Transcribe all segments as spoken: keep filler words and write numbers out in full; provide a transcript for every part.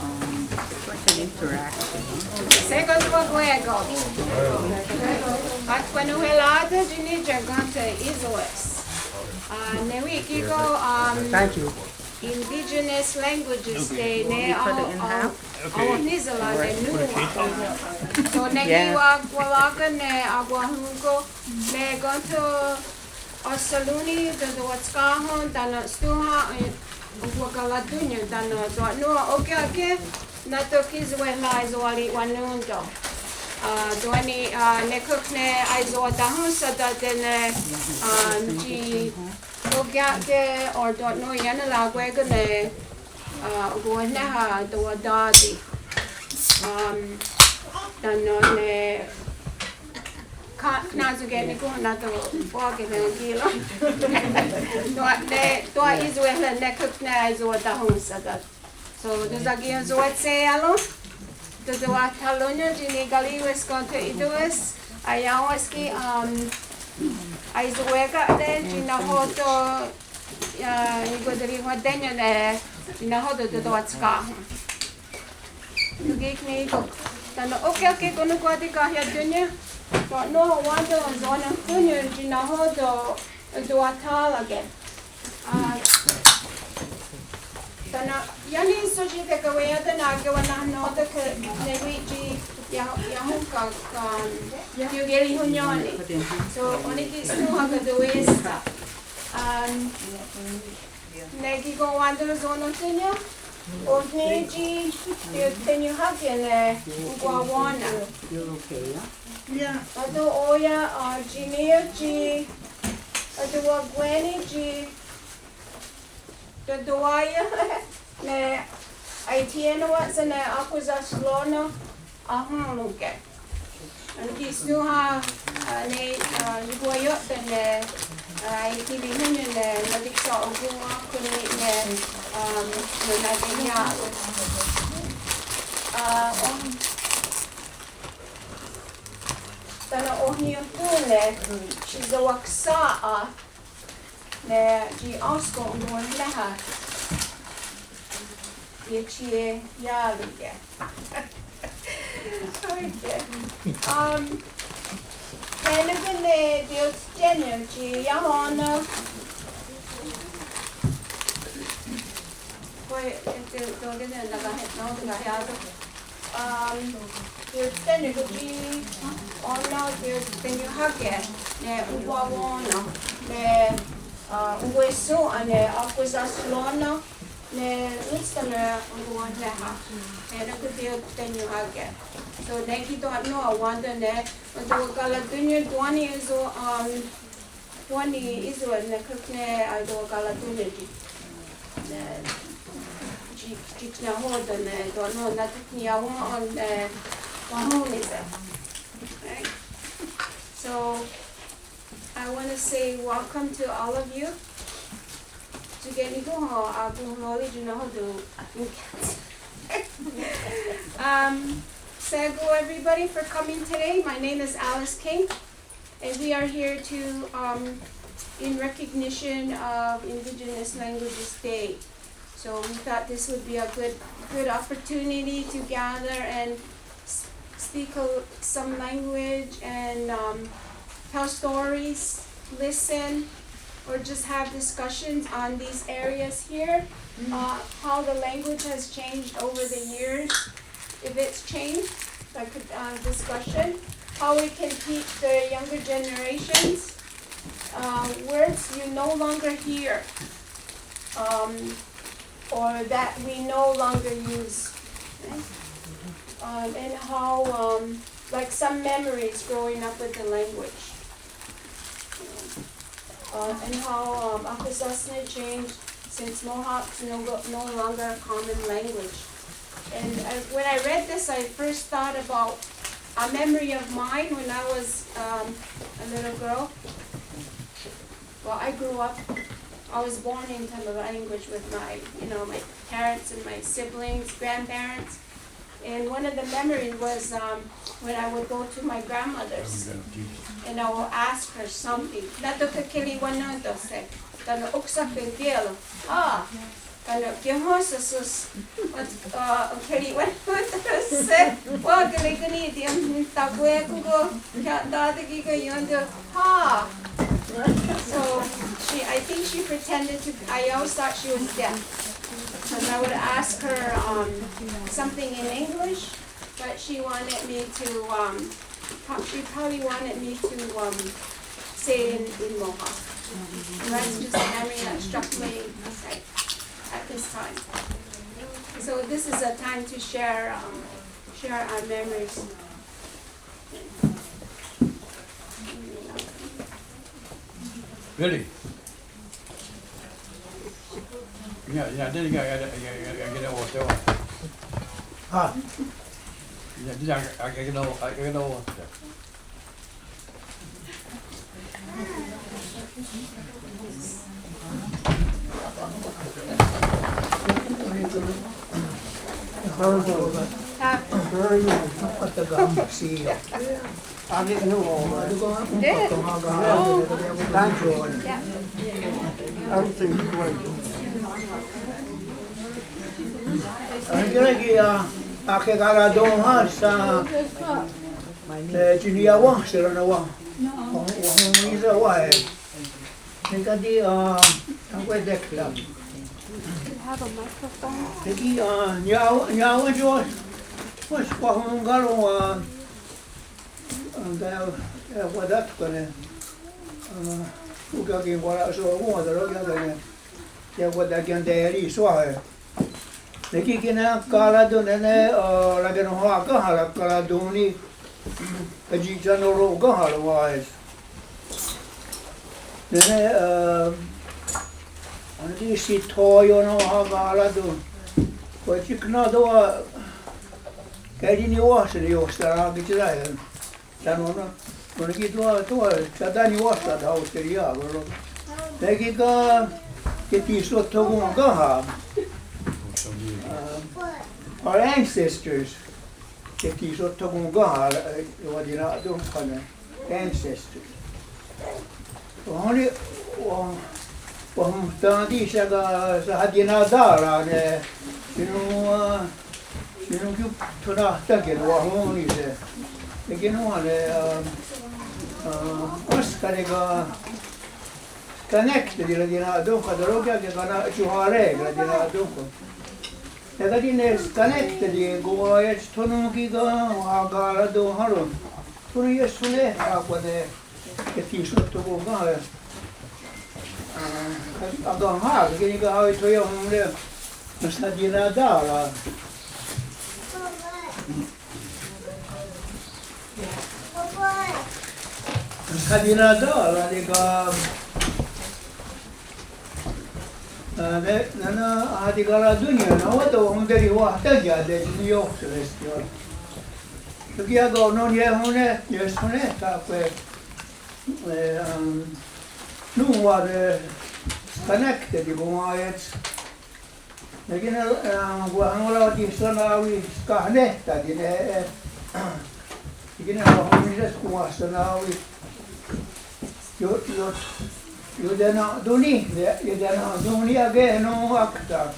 Um, it's like an interaction. Shé:kon sewakwé:kon. Ahkwanonhwerá:te' tsi ní:tsi ken í:sewa's. Ah, ne wí:ken kí:ken, um, Thank you. Indigenous Languages Day ne aonhní:seles ne nòn:wa. So ne ki' wa'kwalá:ken ne akwáh ónhko ne kén:tho ahsatshón:ni tewatskà:hon tánon stón:ha, eh, onkwakaratónnion tánon tewatnó:wa ó:keke, nahò:ten ki' í:sewehla' aesewalihwanón:ton. Ah, tewatnì:, ah, ne kón:kene aesewatahónhsatate' ne, ah, tsi ó:keke, or tewatnó:wa ién:nerá:ke ne, ah, onkwawehnéha tewatá:ti. Um, tánon ne Ka' nahò:ten ki' nahò:ten wá:ken ne kí:ken. Tewatnì:, tewa'í:sewehla' ne kón:kene aesewatahónhsatate'. So, tóhsa ki' onsewatse'á:ron. Tewatahrónnion tsi nikarì:wes kén:tho í:tewe's. Aiá:wens ki', um, aesewakà:te' tsi nahò:ten, ah, nikwaterihwaténion ne tsi nahò:ten tewatskà:hon. Tóka' ki' nè:'e tóka'. Tánon ó:keke konnonkwá:ti kahiatónnion. Tewatnó:wa wén:ton, tewatnó:wa wén:ton tsi nahò:ten tewatà:rake'. Ah, tánon iah nè:'e sótsi tekawé:ia'te' ne akewennahnò:ten' ne wí:ken tsi iah, iah ónhka, um, ionkérihonnién:ni. So, ó:nen ki' stón:ha katewé:sha. Um, Ne kí:ken wén:ton tewatnó:wa wén:ton, oh nè:'e tsi teiotonhniónhake' ne onkwawén:na. Tánon ó:ia, ah, tsi ní:ioht tsi, ah, tewakwé:ni tsi tewá:ien ne aetí:ienawa'se' ne akwésahstló:nen ahón:roke'. Ó:nen ki' stón:ha, ah, ne, ah, nikwaió'ten ne, ah, aetirihónnien ne natiksa'okòn:'a kón:ni ne, ah, ne natehià:ron. Ah, oh, tánon oh nè:'e tóka' ne tsi sewaksà:'a ne tsi énska onkwawé:naha. Iethié:ia'ke'. Okay. Um, té:neke ne teiotonhniónhse tsi iah ó:nen. Kwe, este, tóka' ne nakahe, no, nakahe. Um, teiotonhniónhse tsi ó:nen teiotonhniónhake' ne onkwawé:na, ne, ah, onkwehshòn:'a ne akwésahstló:nen ne ronstha ne onkwawé:naha. Té:neke teiotonhniónhse. So, ne kí:ken tewatnó:wa wén:ton ne, tewakaratónnion tewatnì:sewa's, um, tewatnì:sewa's ne kón:kene, ah, tewakaratónnion tsi, ne, tsi, tsi nahò:ten ne, tewatnó:wa nahò:ten niiawén:ton ne wahón:nise'. Right? So, I wanna say welcome to all of you. Tsikehni'kón:ha, ah, konhrhó:ri tsi nahò:ten. Um, shé:kon everybody for coming today. My name is Alice King, and we are here to, um, in recognition of Indigenous Languages Day. So we thought this would be a good, good opportunity to gather and s-, speak a, some language and, um, tell stories, listen, or just have discussions on these areas here, uh, how the language has changed over the years, if it's changed, like, uh, discussion, how we can teach the younger generations, uh, words you no longer hear, um, or that we no longer use, right? Um, and how, um, like, some memories growing up with the language. Uh, and how, um, akwésahsne changed since Mohawk's no, no longer a common language. And I, when I read this, I first thought about a memory of mine when I was, um, a little girl. Well, I grew up, I was born into the language with my, you know, my parents and my siblings, grandparents. And one of the memories was, um, when I would go to my grandmother's and I will ask her something. Nahò:ten kerihwanón:tonhse'. tánon oksa'k benkié:ron. Há:. Tánon kehón:se's. Wa'keri'wanón:ta'se'. Wa'kere'kón:ni' tia'takwé:kon. Kia'tá:ta' kí:ken ién:ton. Há:. So she, I think she pretended to, I always thought she was deaf. Because I would ask her um, something in English, but she wanted me to, um, pro- she probably wanted me to um, say in, in Mohawk. So that's just a memory that struck me at, at this time. So this is a time to share, um, share our memories. Really? Kí:ken ki' a, a, kekaratón:hahse', eh, tsi niiawénhsera' ne wahonwí:se' wáhi. Nek káti', ah, akwé:kon tekta. Nek ki', ah, niiawén:se', pues, wahonwá:ron', ah, ah, wa'tátkwene', ah, ó:ia' ki' wa'ra'shòn:'a wáhi, ó:ia' ki' ne, ki' wa'tátkwene' tsi niiawén:se'. Nek ki' ne karatón:ni' ne, ah, rakenonhà:'a ken rakerá:ton' ni', katsi'tshanorò:ken wáhi. Nè:ne, ah, ó:nen ki' shitho ionòn:ha karatón:ni'. Kwah tsi kèn:tho wáhi, káti' niwáhse' ne iohsera' ki' tsi rahe'. Tánon, tánon ki' tho, tho, tsi tánon niwáhse' tho, tsi ria, pero. Nek ki' ken, ketisothokòn:'a ken. Ah, our ancestors. Ketisothokòn:'a ken, eh, wa'katina'tónhkwa' ne. Ancestors. Wahón:ni', wa, wahonhtén:ti' sahakatina'tá:ra' ne. Tsi nón, ah, tsi nón ki' thonahtá:ke' ne wahón:nise'. Nek ki' nón ne, ah, ah, énska ne ken, connect ne wa'katina'tónhkwa', tánon ki' ken kana'tsohá:re' wa'katina'tónhkwa'. Nek káti' ne connect ne ki' wáhi, tsi nón ki' ken, wahakaratón:haron'. Tsi nón ieshonéhta' kwah ne, ketisothokòn:'a ken. Ah, akenhà:'a, ken ki' ne ken aitho iahón:ne', ne wa'katina'tá:ra'. Wa'katina'tá:ra' ne ken, ah, ne, ne, ne, ah, wa'katikaratónnion, ne wá:ton' wahonteriwahtén:kia'te' tsi niiohsè:re's. Nek ki' akonnié:ron' ne, ieshonéhta' kwah, eh, um, nòn:wa ne, connect ne ki' wáhi. Nek ki' ne, eh, wahonwá:ron' tsi shonawískahnehtà:ke' ne, eh, nek ki' ne wahonwí:se's kwah shonawí. Io, io, iotena'tón:ni', iotena'tón:ni' aké:non ákta.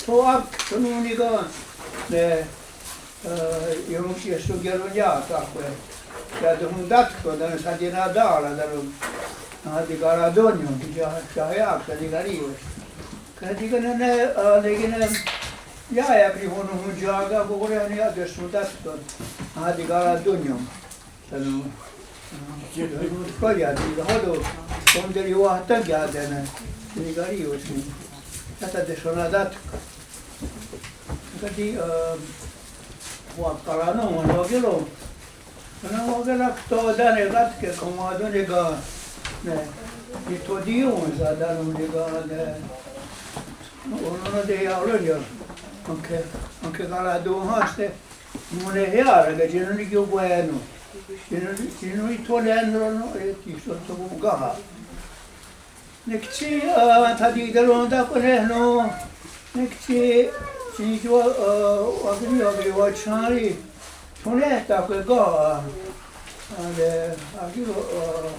Tho ákta, tho nón ne ken, ne, eh, io, io, iohsonkié:ron' ia'tá:kwe'. Ia'tonhontátkon' tánon wa'katina'tá:ra' tánon. Wa'katikaratónnion, tsi, tsi, tsi, ia'tá:ke' ne karì:wes. Káti' ken ne, ah, nek ki' ne, ia'tá:ke' nihononhontsà:ke', akohkó:ri' ne ia'tonhontátkon'. Wa'katikaratónnion. Tánon, ah, koya' tsi nahò:ten, wahonteriwahtén:kia'te' ne, tsi nikarì:wes. Ia'tá:ke' ne shonatátken'. Káti', ah, wa'karanòn:wa, wa'kè:ron'. Wa'kè:ron' tho tánon ne kátke' konwá:ton' ne ken, ne, nithotí:wens tánon ne ken, ne, ó:nen ne teia'rónnion, aunque, aunque karatón:hahse', monehià:rake' tsi nón ne kiokwé:non. Tsi nón, tsi nón ne ithonehró:non, eh, ketisothokòn:'a ken. Nek tsi, ah, thati'terón:takon ne, no, nek tsi, tsi, ah, wa'keni', wa'keni' wa'tshèn:ri', thonehtá:kwe' ken, ah, ne, akì:ron',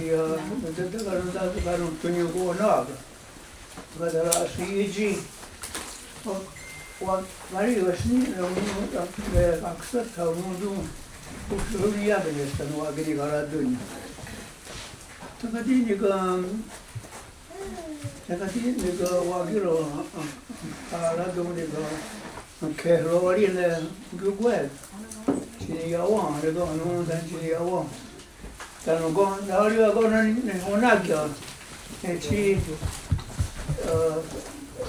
tsi, ah, tsi, tsi, karon, tsi, karon, tón:we konà:ka. Wa'katera'shì:tsi. Wa, wa, karì:wes ni, ne, ne, ne, akhsátha, no, no, no, ià:kene's tánon wa'kenikaratónnion. Tsi káti' nè:'e ken, tsi káti' nè:'e ken wa'kè:ron, ah, ah, ah, ratón:we nè:'e ken, ah, khehró:ri ne, kón:kwe. Tsi niiawén:ha, nè:'e ken, no, tsi niiawén:ha. Tánon ken, tánon ken ne, ne, onákien. Ne tsi, eh,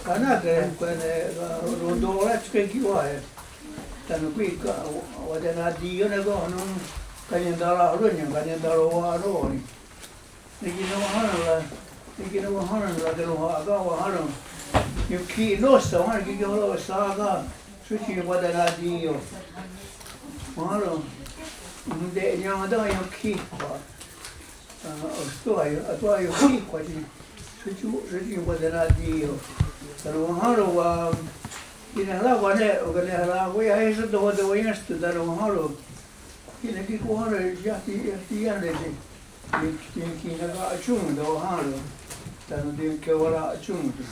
kanákere, kwah ne, eh, rontoráhstke ki' wáhi. Tánon kwí:ka, wa, watena'tí:io ne ken, no, kanientara'rónnion, kanientarowa'ró:ni. Ne kí:ken wahèn:ron, ne kí:ken wahèn:ron, ne kí:ken wahèn:ron, ionkhì:nonhsa', wahèn:ron, ki' ki' iohosá:ka, sótsi watena'tí:io. Wahèn:ron, ionte'nién:ten ionkhì:khwa'. Ah, ostò:ten, ostò:ten ionkhì:khwa' tsi, sótsi, sótsi watena'tí:io. Tánon wahèn:ron wa, ki' ne, hrá, wa ne, ki' ne, hrá, wa, ya, é:so to, to, ya, tánon wahèn:ron. Ki' ne kí:ken wahèn:ron, ya, ki', ya, ki' ne, ki', ki', ki' ne, ken atión:ton, wahèn:ron. Tánon ki' ne, ken wahèn:ron atión:ton.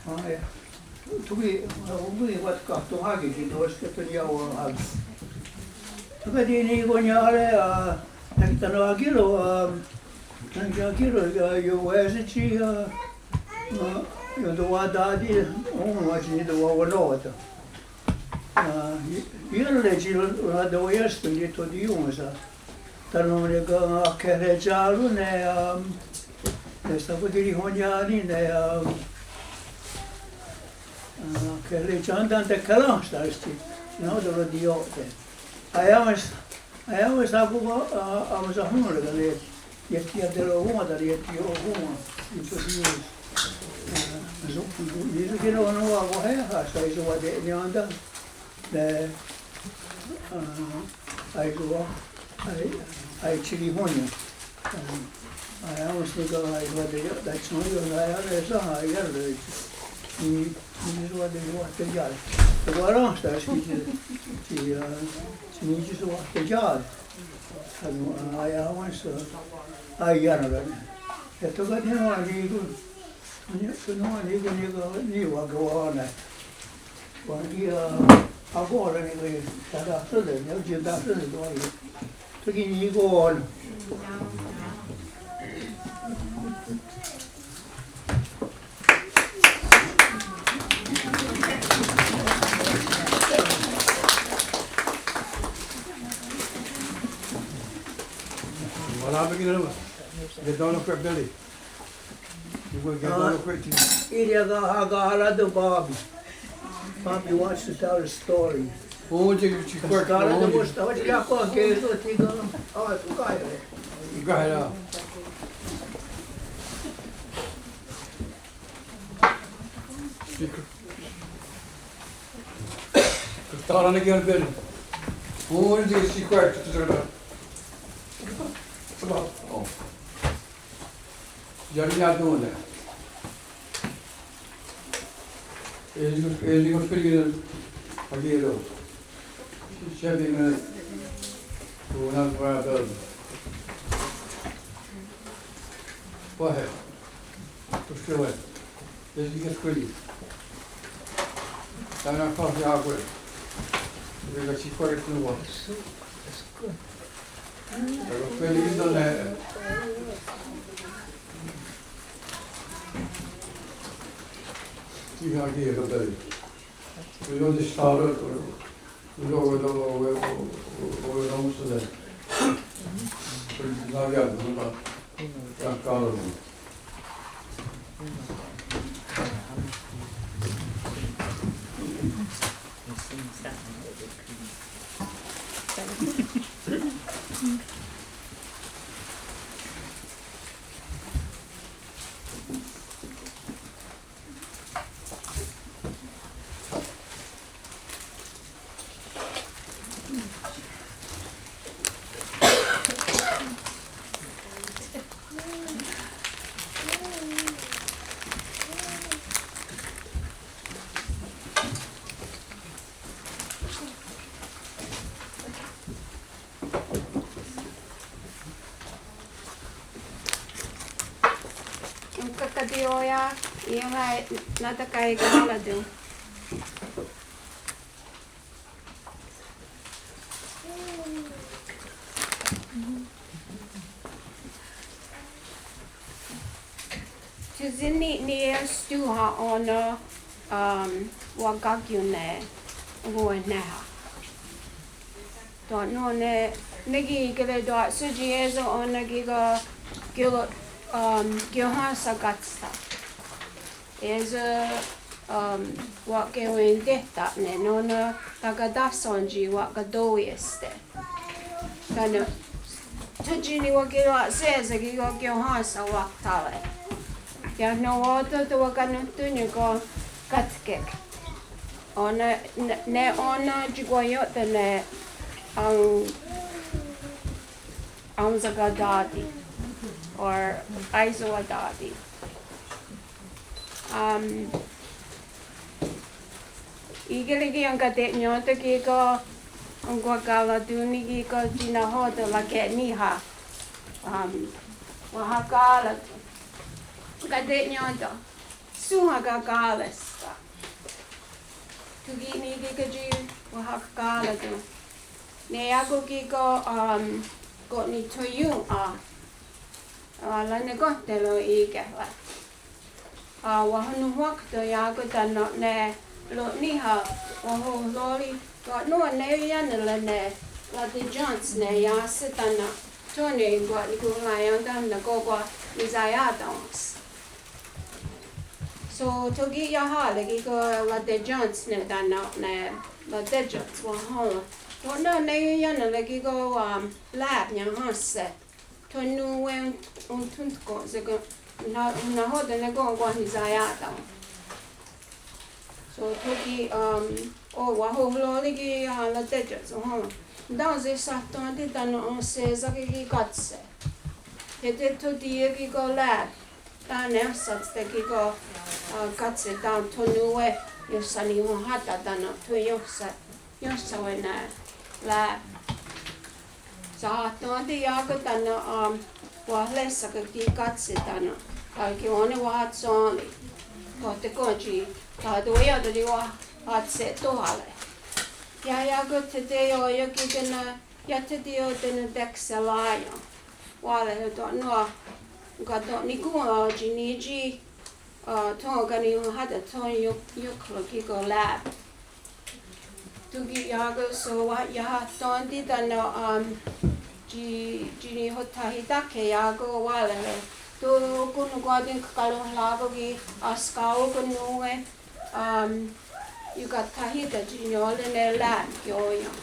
Ah, ya. Tóka', tóka' wa'kahtónhake tsi tó:kenske' tsi niiawén:hake. Tóka' tsi nikónniare, ah, tánon wa'kè:ron, ah, tánon wa'kè:ron, ah, ion'wésatsi, ah, ah, iontowatá:ti, oh, tsi nitewawennò:ten. Ah, i-, iá:re tsi ronateweiénhste' tsi tho tsi ion'wé:sa'. Tánon nè:'e ken, ah, khehretsà:ron ne, ah, ne Shakatirihonnién:ni ne, ah, ah, khehretsà:ronte' kherenhstá:rstsi, no, tsi rotiió'te'. Aiá:wens, aiá:wens akón:ha, ah, aonsahón:reke' ne, iethiienterohón:ta, iethiienterohón:ta, entonces, ah, nè:'e so, nè:'e so ki' ne, no, wakwáh, ah, aisewate'nién:ten'. Ne, ah, aisewa, ai, aitsirihónnion. Ah, aiá:wens ne ken aisewate'nién:ten', aiá:wens ne ken aiá:wens, ah, aiá:wens. Ni, ni aisewate'nién:ten'. Tewahrónhstars ki' tsi, tsi, ah, tsi ni aisewate'nién:ten'. Ah, aiá:wens, ah, aiá:wens. Ethò:ne káti' ne wa'níkon, ne, ne wa'níkon, ne, ne wa'kewahón:ne'. Wa'níkon, ah, akó:re' ne, tatáhsate', ne, tatáhsate', wa'níkon. Tóka' nikó:nen. Wa'lapekí:nere'. Get down quick, Billy. You will get down quick. Ilia ka ha ka ala to Bobby. Bobby wants to tell a story. Oh, take it quick. Start the most. What you got? Go ahead. Secret. Tara ne kian peri. Uuri ti si kwek ti tara. Tara. Oh. Yari ya done. Eli, eli ko peri. Agi ro. Siabi ne. Una kwa do. Wahe. Tuskewai. Esi keskeli. Tánon' káti' ákwe'. Esi keskeli tsi kwah. Esi keskeli tsi kwah. Esi keskeli tsi kwah. Kakateóia, ienahtá:ke' ká:laton'. Tho tsi ni' niiestón:ha ó:nen, um, wa'kakón:ne' onkwehnéha. Tánon' ne, ne kí:ken tánon' tsi é:so ó:nen kí:ken kio, um, kiohénhsakatstha. É:so, um, wa'kewentè:ta'ne' nó:nen takatahsóntsi wa'katowíste'. Tánon' tho tsi niwakewa'sè:se' kí:ken kiohénhsa wa'ktá:le'. Tánon' nòn:wa tewakanónhton' nikonhtón:ni kátkek. Ó:nen, ne, ne ó:nen tsi kwah ió'te' ne aon, aonsakatá:ti'. Or aesowatá:ti'. Um, í:kehre' ki' enkate'nién:ten' kí:ken onkwakaratón:ni kí:ken tsi nahò:ten' rake'níha. Um, wahakará:ton'. Enkate'nién:ten'. Shòn:'a kaká:rats. Tho ki' ní: kí:ken tsi wahakará:ton'. Ne iá:ken' kí:ken, um, kon'nithón:ion'. Ah, ranekwénhte' ron í:kehre'. Ah, wahonnonhwákton' iá:ken' tánon' ne ro'níha wahohrò:ri, tánon' ne iánere' ne ratetién:tste' ne iáhse tánon' tho ne kwah nikonhraién:ten' ne kwah nihsaia'tá:wens. So, tho ki' iahà:re' kí:ken ratetién:tste' ne tánon' ne ratetién:tste' wahèn:ron'. Tánon' ne iánere' kí:ken, um, lab niahà:se'. Tho nón:we onthontkonhse' ken, na, nahò:ten' ne kwah nihsaia'tá:wens. So, tho ki', um, oh, wahohrò:ri ki', ah, ratetién:tste' wahèn:ron'. Entonces, sahtèn:ti' tánon' enhsésake' ki' kátse'. Hete' tho tsi kí:ken lab. Tánon' enhsésake' kí:ken, ah, kátse' tánon' tho nón:we ionhsanihonháta' tánon' tho ionhsa, ionhsawe' ne lab. Sahtèn:ti' iá:ken' tánon', um, wahrésake' ki' kátse' tánon'. Tánon' ki' ó:nen wahatshén:ri. Tóhte ken tsi, tánon' teweién:ton' tsi wahatshe'tóhare'. Iah iá:ken' tete ioiá:ke' kí:ken ne, iah tete ioiá:ke' ne teksherá:ien'. Wá:re' tánon', ken tánon' nikón:ha tsi ní:tsi, ah, tho ken nikonhá:ta' tho iók, iók ro' kí:ken lab. Tho ki' iá:ken' so wah, iah sahtèn:ti' tánon', um, tsi, tsi niiothahitakhè:ne iá:ken wà:lehre'. Tóka' nonkwá:ton karonhià:ke ki' ahskawá:kon nón:we, um, ionkwathahíta' tsi niió:re ne Lamb kí' ó:ien'.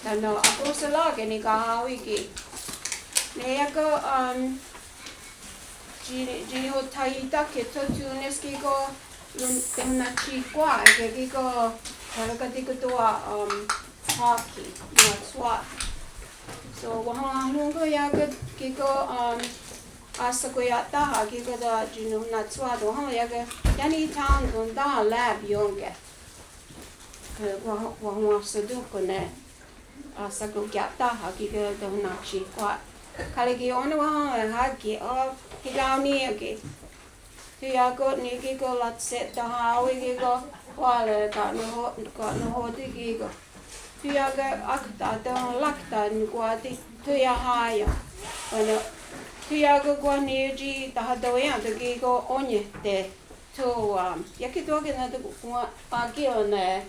Tánon' akohserà:ke nikahá:wi' ki'. Ne iá:ken, um, tsi, tsi niiothahitakhè:ne thó:thones kí:ken, ron-, ronatshì:kwake kí:ken, ronatshì:kwake, um, hockey, ronatshwà:'a. So, wahonwahnón:kon iá:ken kí:ken, um, ahshakoia'táha' kí:ken tánon' tsi ronatshwà:'a, wahén iá:ken, iah nithiá:nton tánon' Lamb ión:ke'. Wah-, wahonwahsotón:kon ne ahshakoia'táha' kí:ken tánon' ronatshì:kwake. Ká:ti' ki' ó:nen wahèn:ron' ki', oh, ki' ká:ti' ki'. Tho iá:ken ne kí:ken latshehtahá:wi' kí:ken, wà:lehre' ka' nahò-, ka' nahò:ten' kí:ken. Tho iá:ken ákta, tánon' lákta nonkwá:ti, tho iahá:ion'. Wá:nen, tho iá:ken kwah ní:ioht tsi tahatawén:ton' kí:ken ó:niehte'. Tho, um, iah ki' tóka' ne tho kwah akí:io' ne.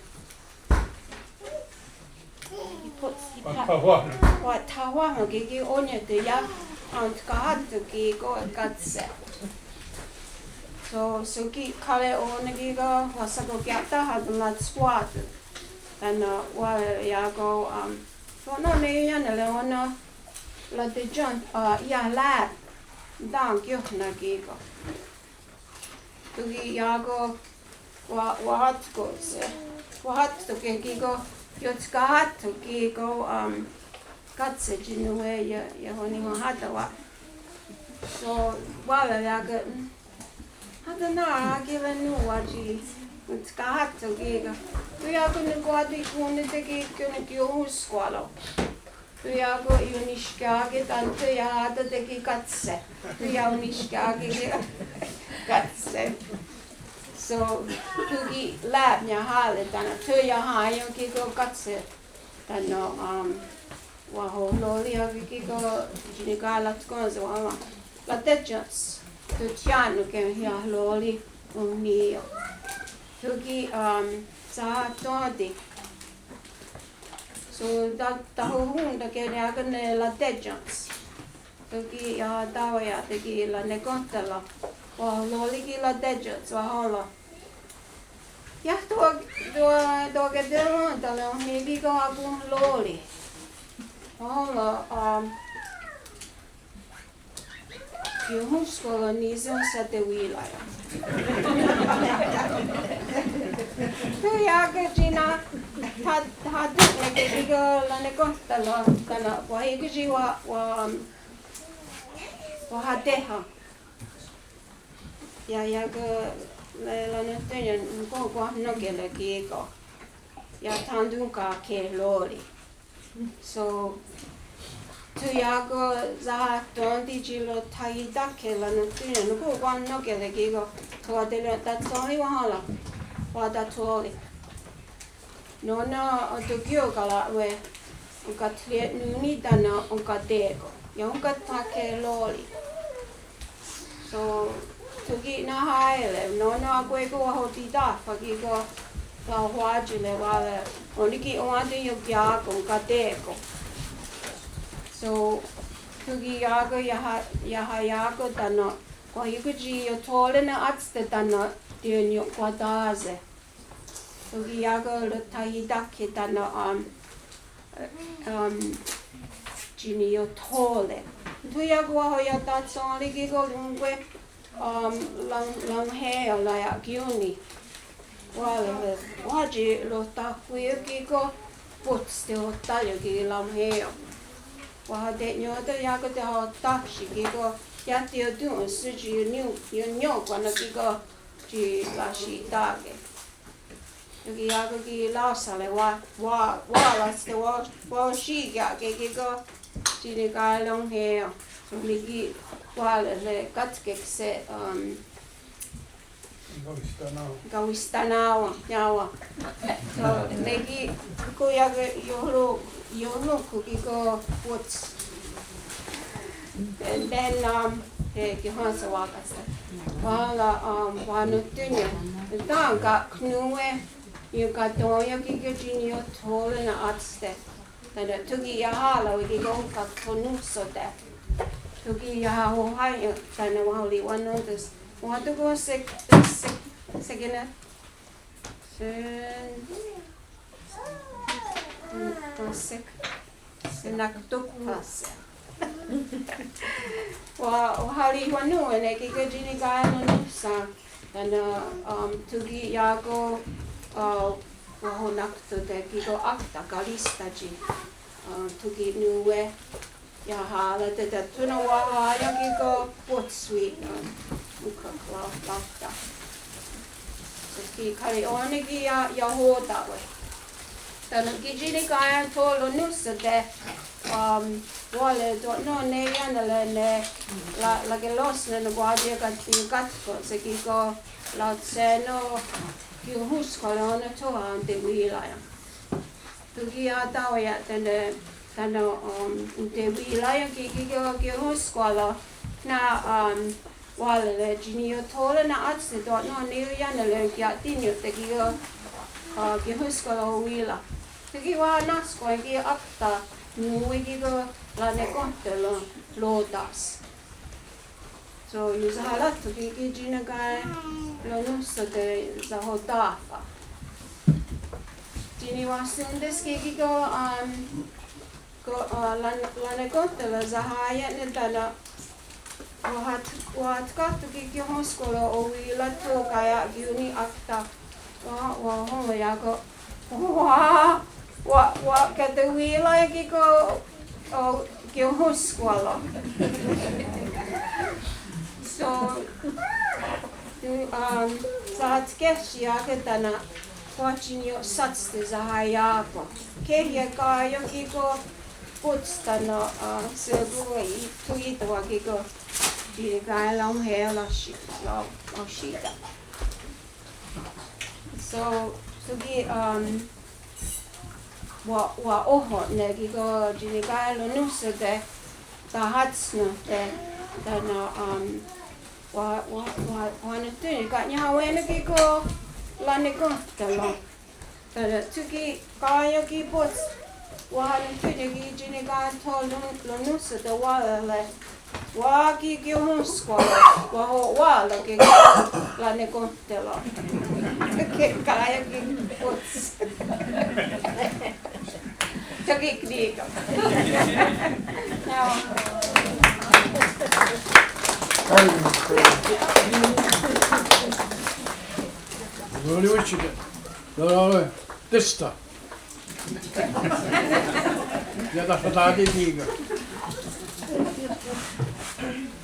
Wa'thawáhon. Wa'thawáhon ki', ki' ó:niehte' iah, um, tkahá:ton' kí:ken kátse'. So, so ki' ká:ti' ó:nen kí:ken wahshakoia'táha' tánon' latshwà:'a. Tánon' wà:lehre' iá:ken, um, so no ne iah ne leó:nen latè:tien, uh, iah Lamb. Tán kiohnà kí:ken. Tho ki' iá:ken wa-, wahatko' se', wahatko' ke kí:ken, iontkahá:ton' kí:ken, um, kátse' tsi nón:we ia-, iahonniwahá:tawen'. So, wà:lehre' iá:ken, mm, hata' nà:'a ki' le nòn:wa tsi iontkahá:ton' kí:ken. Tho iá:ken nonkwá:ti konnòn:te' kí:ken ne kí' ionhwískwaron'. Tho iá:ken ionniskià:ke tánon' tho iahá:ton' ki' kátse'. Tho iah onniskià:ke ki' kátse'. So, tho ki' Lamb niahà:le' tánon' tho iahá:ion' kí:ken kátse'. Tánon', um, wahohrò:ri' iá:ken kí:ken tsi nikahá:wi' latkonhrón:se' wahèn:ron'. Latè:tiens. Tho tsi nòn:wa ki' iahrò:ri' ó:ni' ió:ni'. Tho ki', um, sahatón:ti'. So, ta-, tahohón:take' ne iá:ken ne latè:tiens. Tho ki' iah tá:wit iah tho ki' lanekónhtara'. Wahohrò:ri' ki' latè:tiens, wahèn:ron'. Iah tho-, tho-, tho kateròn:ta ne kí:ken akonhrò:ri'. Wahèn:ron', um, Ionhwískwaron' ní:se satewí:rai. Tho iá:ken tsi na, ha-, hatèn:ke' kí:ken lanekónhtara' tánon' wahí:ken' tsi wa-, wa-, wahatéha'. Iah iá:ken ne lanentén:nion ne kwah, kwah nónkele' kí:ken. Iah thatonhká:ke' ró:ri'. So, tho iá:ken sahatón:ti tsi rothahitakhè:ne lanentén:nion ne kwah, kwah nónkele' kí:ken. Tho wa'telien'tatshén:ri wahèn:ron'. Wa'tathó:ri'. Nó:nen otokió:kara' we', onkathiienón:ni tánon' onkaté:kon. Iah onkathà:ke' ró:ri'. So, tho ki' nahá:iere', nó:nen akwé:kon wahotità:hwa' kí:ken, wahwá:tsire' wà:re', ó:nen ki' owén:ton iokià:kon katé:kon. So, tho ki' iá:ken iaha-, iahaià:kon tánon', kwá:kon tsi iothó:re' ne átste tánon' tsi ionkwatá:se'. Tho ki' iá:ken rothahitakhè:ne tánon', um, um, tsi niiothó:re'. Tho iá:ken wahoia'tatshén:ri kí:ken rón:kwe, um, ron-, ronhé:ion' raia'kí:ni'. Wà:re', wáhi tsi rohtahwí:io' kí:ken, pots tehotá:io' ki' ronhé:ion'. Wahate'nién:ten' iá:ken tehotáhsi' kí:ken, iah teiotón:hahse' tsi ionnió-, ionnión:kwa' ne kí:ken tsi rashi'tà:ke'. Tho ki' iá:ken ki' raó:sare' wa-, wa-, wà:rahste' wa-, wahoshikià:ke' kí:ken tsi nikaronhé:ion'. Tho ne ki' wà:rehre' kátskeks se', um, Kawistaná:wen', niá:wen'. Tho ne ki' kó iá:ken iohró-, iohrónkho' kí:ken pots. And then, um, eh, kihón:se' wá:ka's. Wà:rehre', um, wanonhtónnion. Tánon' ka' nón:we, ionkatón:ion' kí:ken tsi niiothó:re' ne átste'. Tánon' tho ki' iahá:ra wekí:ken' ónhka thonónhsote'. Tho ki' iahá:ra, tánon' wahali'wanón:tonhs. Wahontón:ko' sek, sek, sekene. Sen, sek, senaktókhwahse'. Wa, wahali'wanón:ton' ne kí:ken' tsi nikahenón:sa'. Tánon', um, tho ki' iá:ken', uh, wahonakhtó:ten' kí:ken' ákta karístatsi'. Uh, tho ki' nón:we iahá:ra, tho tánon' wahaia'kí:ken' potswi, uh, ónhka la, lákta. Tho ki' karió:ne ki' ia, iahó:ta'we'. Tánon' ki' tsi nikahenón:sa' te, um, wà:le' to' nó:nen ne iánere' ne la, rakeró:sen ne kwah tsi káti' kátko', sá: kí:ken' laotshé:nen kionhwéskwaro' ne tho aontewí:rai. Tho ki' ia'táweia'te' ne, tánon', um, ontewí:rai ki', ki', ki', kionhwéskwaro' na, um, wà:lere' tsi niiothó:re' ne átste to' nó:nen ne iánere' kia'tínion' te' kí:ken', uh, kionhwéskwaro' owí:ra. Tho ki' wahanáhskwen' ki' ákta nón:we kí:ken' ranekónhteron' ró:ta's. So, ionsahá:ratho' ki' ki' tsi nikahenón:sa' te' sahotá:fa'. Tsi niwahsón:tonhs ki' kí:ken', um, ko, uh, ran, ranekónhteron' sahá:ia'ne' tánon' wahat, wahatkáhtho' ki' kionhwéskwaro' owí:ra tho kaia'kí:ni' ákta. Wa, wahonwaia'ke'. Wa, wa, wa, katewí:ra kí:ken', o, kionhwéskwaro'. So, um, sahatkéhsia'ke' tánon' kwah tsi niiohsátste' sahaiá:kon'. Kéhiek ká:ien' kí:ken' potswi tánon', uh, shé:kon tho ítewak kí:ken' tsi nikahenón:sa' laohsi, lao, laohsì:ta'. So, tho ki', um, wa, wa'óhon' ne kí:ken' tsi nikahenón:sa' te' sahátsnonhte', tánon', um, wa, wa, wa, wahanonhtón:ni' ka'niahawé:nen' kí:ken' ranekónhteron'. Tánon' tho ki' ká:ien' ki' potswi, wahanonhtón:ni' ki' tsi nikahenón:sa' te' wà:lere'. Wa ki' kionhwéskwaro', wahowá:rake' ranekónhteron'. Tho ki' ká:ien' ki' potswi. Tho ki' krí:ken'. Lorewíchike'. Lorewíchike'. Testa. Iah tahsatate'ní:ken'.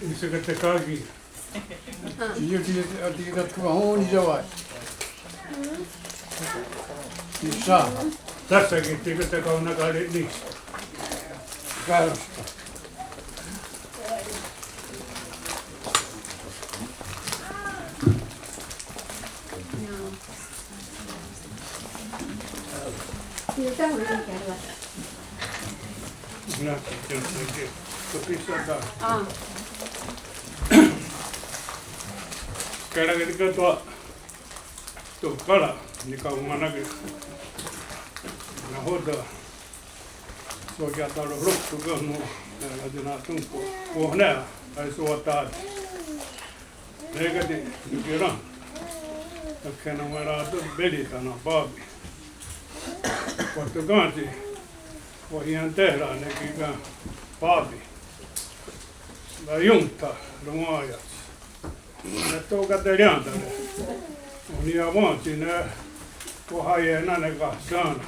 Í:se' kateká:ki. Í:se' kateká:ki. Í:se'. Táhsake' tsi kateká:nen' ká:ti' ni'. Ká:ti'. Kerake' tóka' tóka' ká:ti' nikawiwén:nake'. Nahò:ten' Só:kia'taroró'ten' ken' nòn:wa, eh, ratina'tónhkon, oh ne, aesewatá:ti'. Ne káti' nikirèn:'a. Akhé:nen wahèn:ron' Peri tánon' Pà:pi. Kwah tóka' tsi wahientéhra'ne kí:ken Pà:pi. Raión:tha' ronwá:iats. Ne tóka' terièn:tare. Ò:ni' awèn:tsi ne wahaié:na' ne kahsén:na.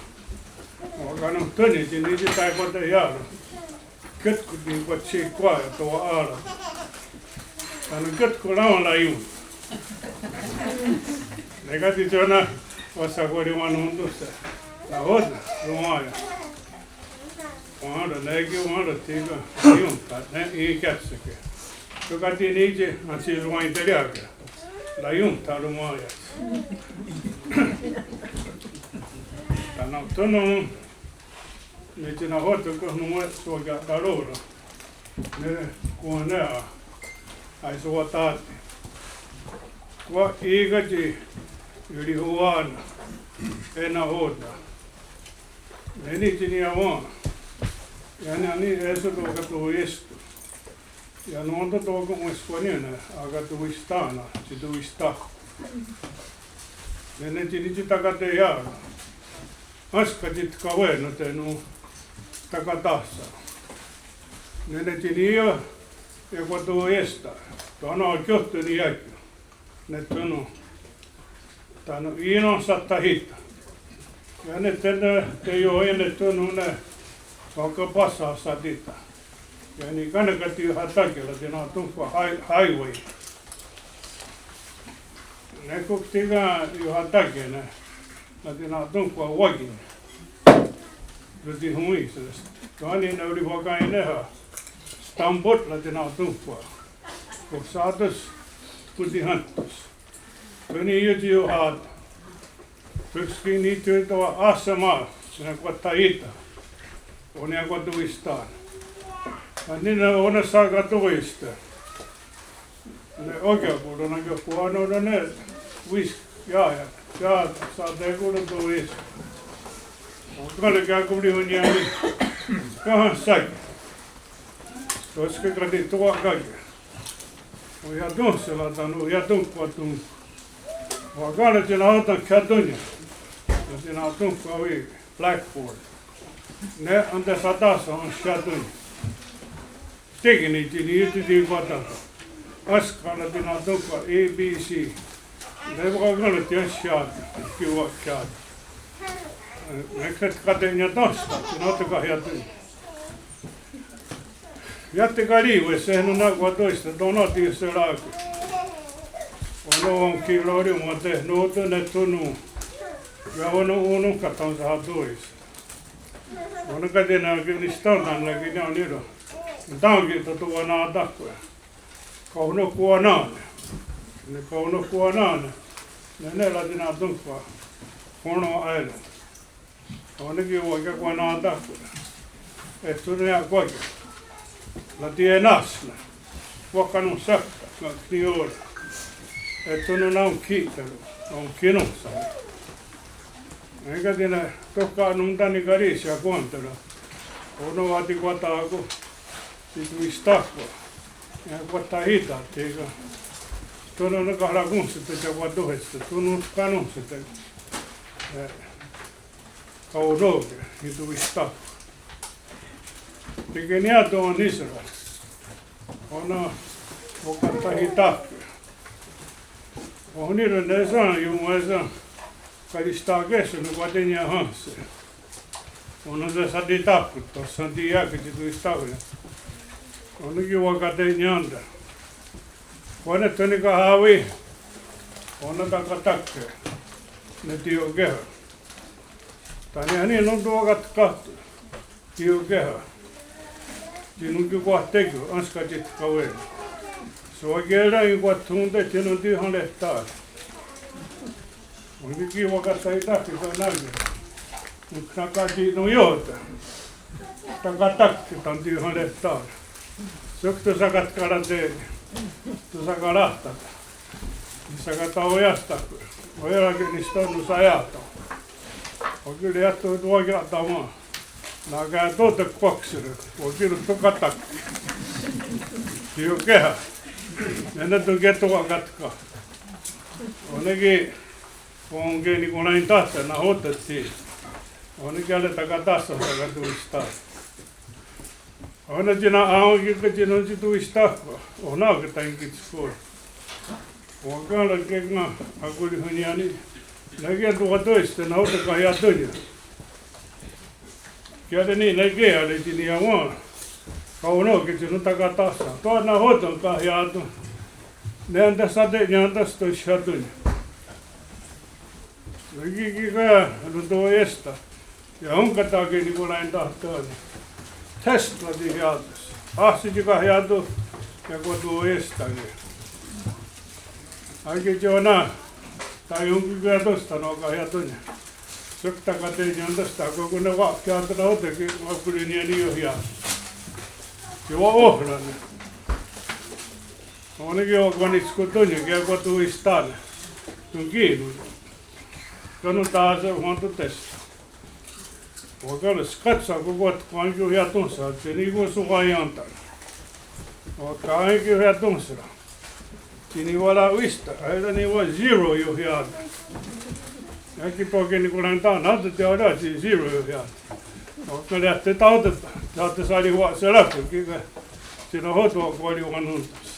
Wa'kanonhtón:ni' tsi ní:tsi taekwaterièn:ron'. Kétkwati' kwah tsi kwah to wa'à:ra'. Tánon' kétkwati' raón:ra' raión:'a. Ne káti' tsi ó:nen wahshakwariwennón:tonhse'. Nahò:ten' ronwá:iats. Wà:n:ron' ne kí wà:n:ron' tsi ken raión:tha' ne ién:kehse' ke. Tóka' tsi ní:tsi, ah, tsi ronwaiterì:ke. Raión:tha' ronwá:iats. Tánon' tho nòn:wa ní:tsi nahò:ten' ken nòn:we Só:kia'taró:ron'. Ne kwah ne aesewatá:ti'. Kwah í:ken tsi ierihowá:nen'. Eh nahò:ten'. Ne ní:tsi niiawén:'a. Iah nè:'e é:so tewakatonhwí:ston. Iah nòn:wa tewakaon'wéskwani ne akatohwí:ston, tsi tohwí:ston. Nè:ne tsi ní:tsi takateià:ron. Énska tsi tkawé:non tánon takatáhsa. Nè:ne tsi ní:ioht iakotohwí:ston. Tánon' akohtón:ni iákien ne tho nón:'a tánon' í:non sathahí:ta. Iah nè:'e teió:re ne tho nón:'a ne wakapahsahatíta. Iah nè:'e ká:nen káti' iohatákien Latina'tónhkwa high-, highway. Nek tsi iohatákien ne Latina'tónhkwa wákeni. Rotihonwí:seres. Tó:ni ne orihwaka'inéha. Stambote Latina'tónhkwa. Kohsá:tons, kón:ti héntos. Tó:ni ió:tsi iohatákien. Tó:kskeni tsi iohatákien áhsen ma, ne kwah thahíta. Ó:nen akatohwí:ston. Nè:ne ó:nen sakató:iste. Ne ó:ia' kó:nen ne kwah nón:'a ne wísk, iah, iah, iah, satekonhtohwí:ston. Wa'kèn:ron' ne kí:ken konrihonnién:ni. Káhens sákie'. Tó:tske káti' tewa'kákie'. Ohiatónhsera tánon' ohiatónhkwa'ton. Wa'kèn:ron' tsi nahò:ten iakotón:ia. Tsi nahò:ten iakotónhkwa wí' blackboard. Ne entesatáhsawen iakotón:ia. Tékeni tsi ní:ioht tsi tewakatáhsawen. Énska Latina'tónhkwa A B C. Ne wa'kèn:ron' tsi iakotónhkwa. Ki' wa'kèn:ron'. Nek tsi kate'nién:ta's tsi nahò:ten iakotón:ia. Iah tekarì:wes, eh, nòn:wa nahò:ten iakotón:wiste, tó:nen tsi ioserá:ke. Ó:nen ki' rorihwá:te nahò:ten ne tho nón:'a. Iah ó:nen ó:nen katensaható:wiste. Ó:nen káti' ne Afganistán, tánon' ne kí:ken nì:ron'. Tánon' ki' tho tewanatáhkwe'. Kahnonhkwanén:ne. Ne kahnonhkwanén:ne. Nè:ne Latina'tónhkwa. Horno Island. Ó:nen ki' wa'kekwanatáhkwe'. Eh tho nón:'a iakwá:ke'. Latiiennáhsne. Wa'kanonhsákta, ken' niió:re. Eh tho nón:'a naonkhi'té:ron, naonkhinónhsa'. Nek káti' ne tohka'nonhtá:ni karì:se akwén:teron. Ó:nen wa'tikwatá:ko'. Tsi tohwí:ston. Eh kwah thahíta' thí:ken. Tho nón:'a ne kahrahkónhsete' iakotóhwiste. Tho nón:'a kanónhsete'. Eh. Kahnónhke, tsi tohwí:ston. Tekeniiá:ton' ní:sera. Ó:nen wakathahí:take'. Ohní:ron' ne són:ha, ion'wé:sen. Karistà:ke' són:ha ne kwate'niien'hénhse'. Ó:nen satitákon', tóhsa tiiá:ke' tsi tohwí:ston. Ó:nen ki' wakate'niién:ten'. Kwah ne tho nikahá:wi. Ó:nen takatákhe'. Ne tió:keha. Tánon' ne nón: tewakatkáhton. Tió:keha. Tsi nón: ki' kwah tékio, énska tsi tkawé:non. Sawá:ke' rá: ki' kwah thón:te tsi nón: tiyahlehtà:re. Ó:nen ki' wakathahí:take' tánon' ne. Nón: ki' nakate'niién:ten'. Takatákhe' tánon' tiyahlehtà:re. Sok tho sakatkarahté:ri. Tho sakaráhtat. Sakataweiáhstakwe'. Oirá:ke' ní:ston' nón: saiáhton. Wakì:ron' iah tho tewákia'tawen. Nakató:ten' kwáksire'. Wakì:ron' tho katákhe'. Tió:keha. Nè:ne tho ki' tewakatkáhton. Ó:nen ki' Onkenikonhrawentáhse' nahò:ten tsi. Ó:nen ki' á:re' takatáhsa' sakatohwí:ston. Ó:nen tsi na'á:wen' ki' ken tsi nón: tsi tohwí:ston. Ó:nen ki' tánon' ki' tsi kó:re. Wa'kèn:ron' ki' ken akonrihonnién:ni. Nek tewakatóhwiste nahò:ten kahiatónnion. Ki' á:re' ni' nek tsi niiawén:ha. Kahnónhke tsi nón: takatáhsa'. Tho nahò:ten kahiá:ton. Ne entesate'nién:ta's tho shiatónnion. Nek ki' ki' ken rontohwí:ston. Iah ónhka tánon' ki' nikonhrawentáhse'. Test wa'tihiá:tons. Áhsen tsi kahiá:ton. Iakotohwí:ston ki'. Á:ke tsi ó:nen. Tsi ónhka ki' tóhsa tánon' kahiá:ton. Sok takate'nién:ta's tánon' ki' ne wa'kiá:ton nahò:ten ki' wa'konrihonnién:ni iohiá:se'. Ki' wa'óhra' ne. Ó:nen ki' wa'kwanitskonhtónnion ki' iakotohwí:ston. Tho ki' nón: tánon' tá:se' wahèn:ton test. Wa'kà:ron skátshakwakwatká:nen iohiaténhsera tsi ní:kon shonkwaién:tare. Wa'kà:ken iohiaténhsera tsi niwala'wísta, aerá:ni wa zero iohiá:te. Iah ki' tóka' nikonhra'ién:ten' nahò:ten tiaó:re tsi zero iohiá:te. Wa'kà:ken iah tetá:ta, tetá:ta sahsawa'será:ko' kí:ken tsi nahò:ten wa'kawariwennón:tens.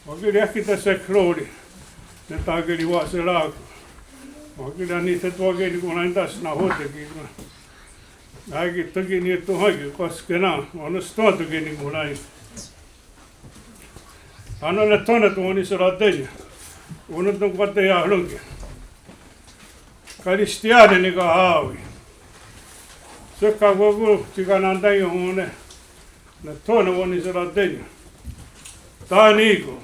Wa'kà:ken iah ki' teskró:ri ne takerihwa'será:ko'. Wa'kà:ken iah nitetó:ke nikonhra'ién:ten' nahò:ten kí:ken. Iah ki' tóka' niiotonhá:ke' kwah ské:nen, ó:nen stón:ton ki' nikonhra'i. Tánon' ne thó:ne wenhniserá:tenya'. Ó:nen tóka' kwah teiahrónkie'. Kristiá:ne nikahá:wi. Shé:kon akwé:kon tsi kanentén:ion' ó:nen ne thó:ne wenhniserá:tenya'. Tánon' ní:kon,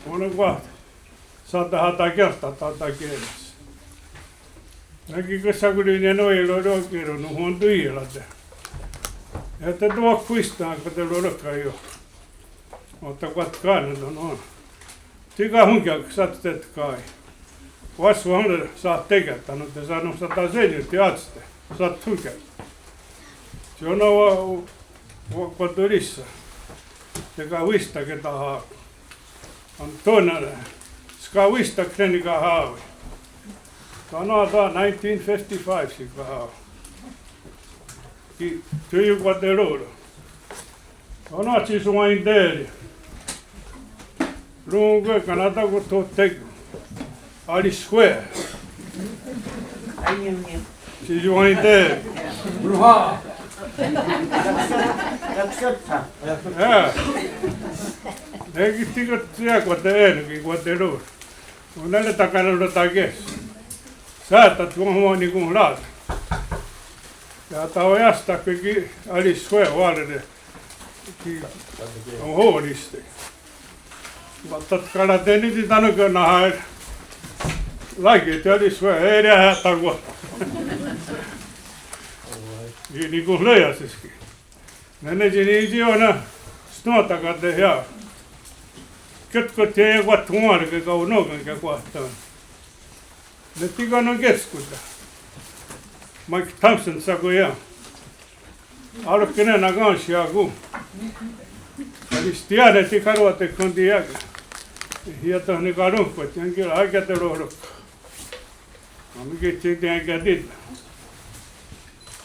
ó:nen kwah satehatákehta' tatákeres. Nek ki' kashakori'nó:we' roró:karo nahò:ten tó:ierá:te. Iah tewakhwísta' katerò:roka' io. Otakwatkà:ne tánon'. Tsi kahónkia'k satka'i. Wáhsen wahón:ton satéka'k tánon' tesanonhsatá:se' tiátste. Sathónkia'k. Tsi ó:nen wa, wa, wa'katorísha. Tekawístake' taha. Antón:ia, skawístak ne nikahá:wi. Tánon' tóka' nineteen fifty-five shikahá:wi. Ki' tsi ionkwaterò:ron. Tánon' tsi ionwainté:ri. Rón:kwe kaná:tako tho tékon. Ariskwé'. Tsi ionwainté:ri. Ea. Nek ki' tsi ionkwaterò:ron, ki' ionkwaterò:ron. Ó:nen ne takanenrotá:ke'. Sá:ta tsi wahonwa'nikonhrá:te. Iah taweiáhstake' ki' Ariskwé' wà:rere'. Ki' ohó:riste'. Wa'tkará:te' niti' tánon' ki' nahà:'e. Rake'tiá:ri Ariskwé' éria'tahkwa'. Ki' nikonhróia'shes ki'. Nè:ne tsi ní:tsi ó:nen stón:ta katehià:ke. Kétko tsi iekwatkonhwà:reke' kaonó:ken' iekwáhton. Ne tsi kanon'késkon ta. Mike Thompson shakó:ien. Aro'kene' nakèn:tshia' akón. Kristiá:ne tsi karwa'tekhón:ti iá:ken. Iah tánon' ne karónhkwa' tsi iá:ken aketeroró:ko'. Wa'kè:ne' ki' tsi tien'kè:ti ta.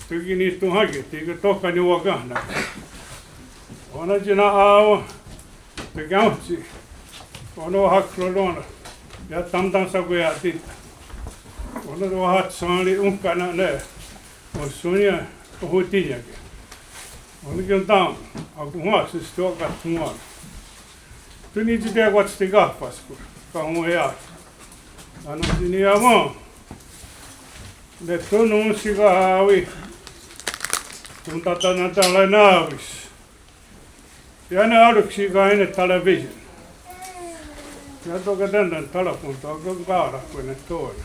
Tsi ki' niiotonhá:ke' tsi ki' tóka' niwakà:nake'. Ó:nen tsi na'á:wen' tsi kaón:tsi. Ó:nen wahakhró:ron. Iah Thompson shakó:ien'ti ta. Ó:nen wahatshén:ri ónhka ne ne. Ohsón:ni ohotíniake'. Ó:nen ki' Thompson akonhwá:se's tsi wa'katkonhwà:ke'. Tsi ní:tsi tsi iekwatstenkáhpas kahonweià:ke'. Tánon' tsi niiawén:ton ne tsi nón:we shikahá:wi tontatenentalaná:wi's. Iah ne arókhsi ká:ien ne television. Iah tóka' tsi ne telephone tóka' ká:rahkwe' ne thó:ne.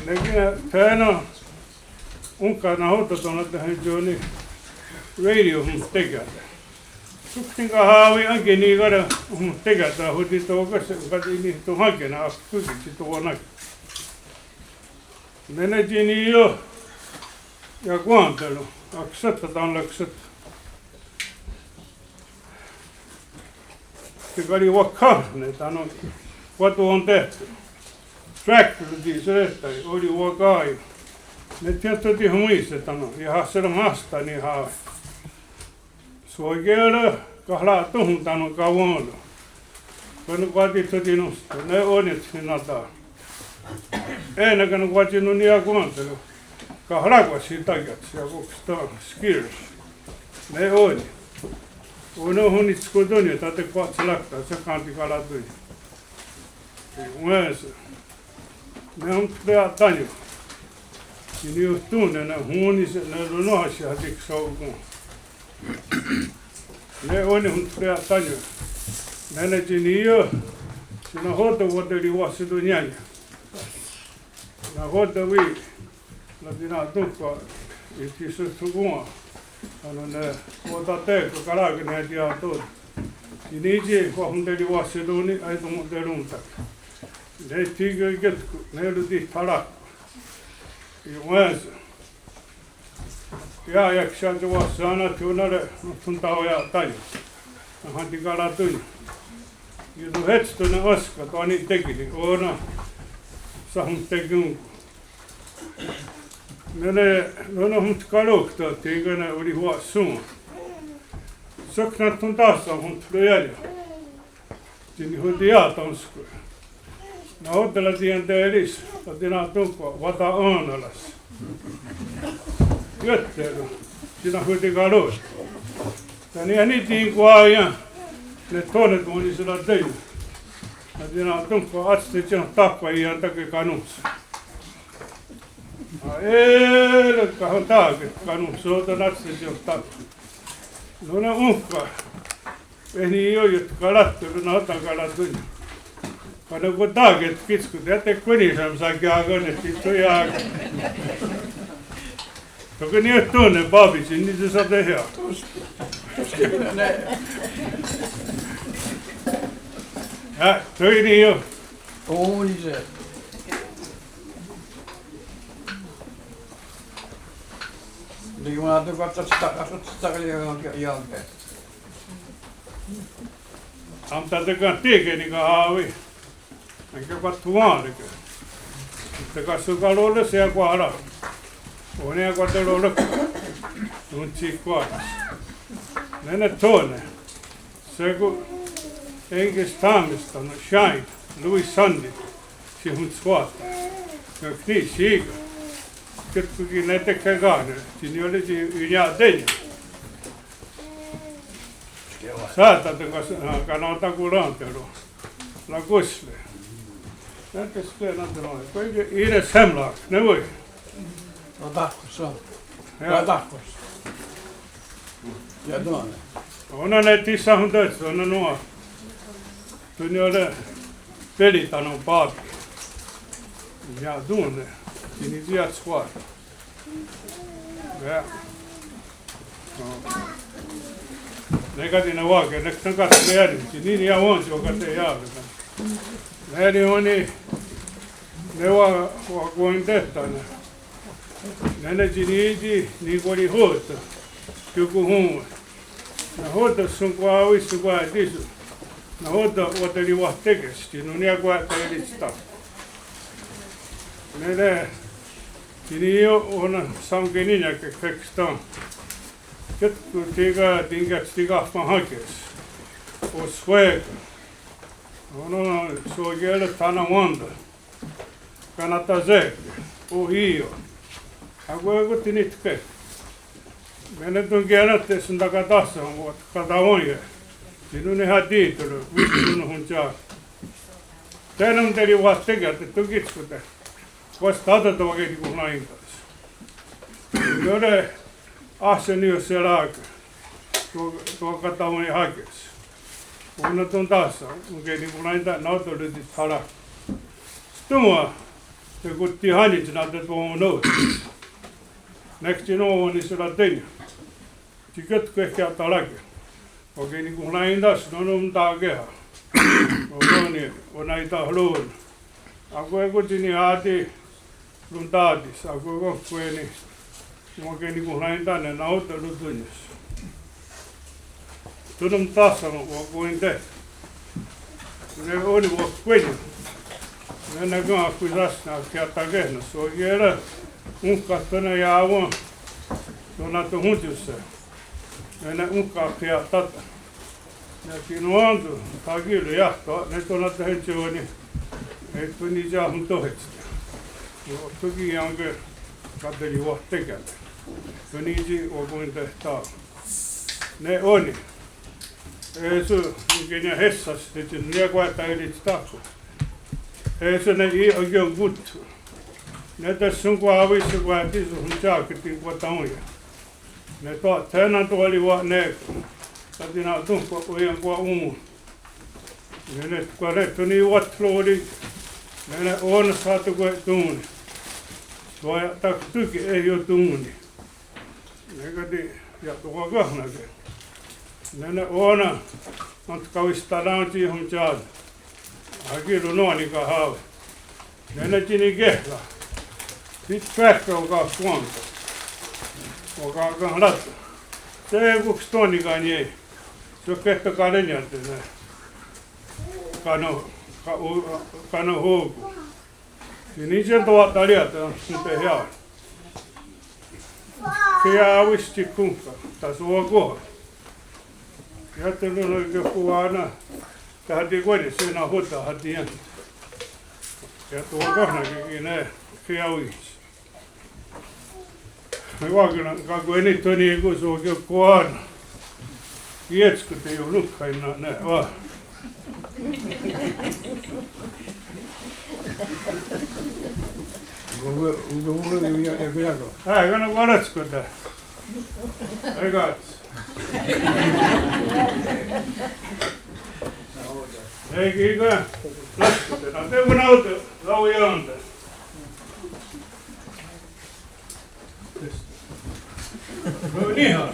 Nè:'e ki' ne thé:nen ónhka nahò:ten tó:nen tehén:tsi ne radio honhtékehte'. Sok tsi nikahá:wi á:ke' niká:re' honhtékehte' ahotitò:ka's ká:ti' niiotonhá:ke' ne akhwí:ken tsi towá:nake'. Nè:ne tsi ní:ioht iakwén:teron akhsótha tánon' akhsótha. Tsi karihwakhá:nen tánon' kwah tonté:ton. Track ronti'seréhtae' orihwaká:ien. Ne tsi tiothahonwí:se' tánon' iehahserón:hahs tánon' nihá:wi. Showá:ke' kahra'tóhon tánon' kawén:ton. Kanokwá:ti tsi tiohnónhste' ne ó:ni tsi nata'. É:ne kanokwá:ti nón: iakwén:teron. Kahrákwas itákiats iakokstén:ha skiers ne ó:ni. Ó:nen ohonniskotónnion tatekhwa'tsherákta' tsi káti' kará:ton. Wén:se. Ne onhweria'tánion. Tsi niiohtón:ne ne honwí:se' ne ronónhahse' hatiksa'okòn:'a. Ne ó:ni onhweria'tánion. Nè:ne tsi ní:ioht. Tsi nahò:ten waterihwahserónnion. Nahò:ten wí' ratina'tónhkhwa' ioti'shotshokòn:'a. Tánon' ne wa'tate'kha' kará:ken ne tiató:te. Tsi ní:tsi wahonterihwahserón:ni aetemonterón:take'. Ne thí:ken kétko' ne rotihtheráhkwa'. Iwén:se. Iah, iah, kshatsewahsén:nen thonón:re nahò:ten taoia'tánion. Nahò:ten karatoníon. Iah, tóhetston ne énska, tánon tekeni, ó:nen sahontekén:ko. Néne, nón:we nahò:ten karókta, thí:ken ne orihwa'shòn:'a. Sok nahò:ten táhsa nahò:ten roiá:ien. Tsi nihotiia'tá:ske. Nahò:ten ratiienté:rens, ratina'tónhkwa, wata'én:naras. Ietté:ro, tsi nahò:ten karó:ta. Tánon iah nitikwá:ien, ne thó:ne tho wenhniserá:te iah. Ratina'tónhkwa, átste tsi nahò:ten ientà:ke kanónhse. Aé:re kahentà:ke kanónhsote, átste tsi nahò:ten. Nón:we ónhka. Ehní ió:iat karáhte, nahò:ten karatónnion. Kanakò:ten kí:ken tsi kí:ken, tekén:ri sakiá:ken ne tsi tho iá:ken. Tóka' ní:ioht thó:ne, Bobby, tsi ní:ioht satehiá:ken. Á, tó:ka' ní:ioht. Ó:nise. Aontateken'tí:ke nikahá:wi. Ankekwathonwà:reke. Tekatshò:karoró:se iakwá:ra. Ó:nen iakwatérorok. Ónhsihkwà:ra's. Néne thó:ne. Shé:kon Angus Thomas tánon' Shine Louis Sunday. Shihonshwà:ta. Nek tsi shí:ken. Kí: ki: ne tekhekà:ner. Tsi niió:re tsi inia'té:nion. Sá:ta tekas-, ah, kanatakorá:te ro. Rakóshre. Nek tsi ske nahò:ten. Kwah í:re's Hemlock. Ne wáhi. Ratáhkos. Ratáhkos. Ia'tón:ne. Ó:nen ne tsi sahontón:hets, ó:nen nón:we. Tho niió:re Billy tánon' Bobby. Ia'tón:ne. Tsi ní:ioht skwà:ra. Iah. Ó:. Ne káti' newà:ke, nek tsi káti' newà:ke, tsi ní:ioht iawén:tsi wakateriià:ke. Nè:'e nihón:ni ne wa-, wakonhientéhta'ne'. Nè:'e ne tsi ní:ioht nikonhrihó:ten. Tiokonhón:we. Nahò:ten shonkwá:wi shonkwá:tis. Nahò:ten wateriwahtékens. Tsi nón:we iakwa'tairitstá:ko. Nè:'e ne tsi ní:ioht ó:nen Shonkwá:wi nia'ke Kekstón. Kí: ki: thí:ken tsi nikahshá:kens. Oswego. Ó:nen Só:kiere Tonawanda. Kanatasehk, Ohio. Akwé:kon tsi nitke. Nè:'e ne tónkiere tsi shontakatáhsa, wa'katawén:ie. Tsi nón:we nihatì:teron, wísk nón:we hontsá. Tsi nón:we teriwahtékens, tsi tókitskonte. Kwah tá:ta tsi wakenikonhraén:tas. Niió:re Áhsen niiohserá:ke, tho-, thokatawén:hakes. Ó:nen tón:we táhsa, wakenikonhraén:ta' nahò:ten rotitharà:ke. Stón:wa, tekotíhani tsi nahò:ten tó:nen. Nek tsi nón:we wenhniserá:te iah. Tsi kí: ki: kwah kia'tará:ke. Wakenikonhraén:tas nón:we iontà:keha. Ó:nen, ó:nen iontà:keha. Akwé:kon tsi nihá:ti rontá:tis, akwé:kon kwah ni, wakenikonhraén:ta' ne nahò:ten rotónnies. Tsi nón:we táhsa wakonhienté'. Nè:'e ó:ni wakwé:ni. Nè:'e ne ken akwí:sas ne akia'takéhne, Só:kiere, ónhka tsi ne iá:wen, tsi nahò:ten hontsónhse. Nè:'e ne ónhka akia'táta'. Nè:'e tsi nón:we, tsi kí:ken iah, nè:'e tsi nahò:ten hentsón:ni, eh, tsi ní:ioht hontóhetste. Tsi ki: iá:ken kateriwahtékens. Tsi ní:ioht wakonhientéhta'ne'. Nè:'e ó:ni. É:so, nè:'e keniahéhsa's, nè:'e tsi niió:re iakwa'tairitstá:ko. É:so ne í:'i akionkóntho. Nè:'e tsi shonkwá:wi shonkwá:tis, hontsá ki: tinkwatáonnie. Nè:'e tsi thé:nen tsi wa'riwa'né:kon, tsi tsi nahò:ten kwah oien'kwa'ón:we. Nè:'e ne kwah ne tsi ní:ioht wa'tró:ri, nè:'e ne ó:nen satekwé:ton. Tsi wa'tahtó:ke ehiotón:ni. Nè:'e káti' ia'towakahnà:ke. Nè:'e ne ó:nen iontkawistará:tsi hontsá. Á:ke ronón:we nikahá:wi. Nè:'e ne tsi nikéhrha. Tsi tsi wákahkwèn:ta. Wakakenhrá:ten'. Tsi kón:kton' nikaié:ri. Sok é:tho karenià:te' ne. Kanó, ka, o, kanóhokon. Tsi ní:tsi entewa'tarià:ta' ne pehià:ron'. Khiaweí:tsis ki' ónhka, tánon' wákon. Iah tánon' ne kewá:nen. Tahatikwé:ni, tsi nahò:ten' hatiién:te'. Iah tánon' wákon ne kí:ken ne khiaweí:tsis. Wákena, kakwé:ni tho ní:kon, so kewá:nen. Ietskó:ten' ionónhkha' ne, wa. Á, ká:nen wa'rétskon' te. É:kats. É:kes, wa'rétskon' te, na'tekonhrá:te', raoién:te'. Ronníha.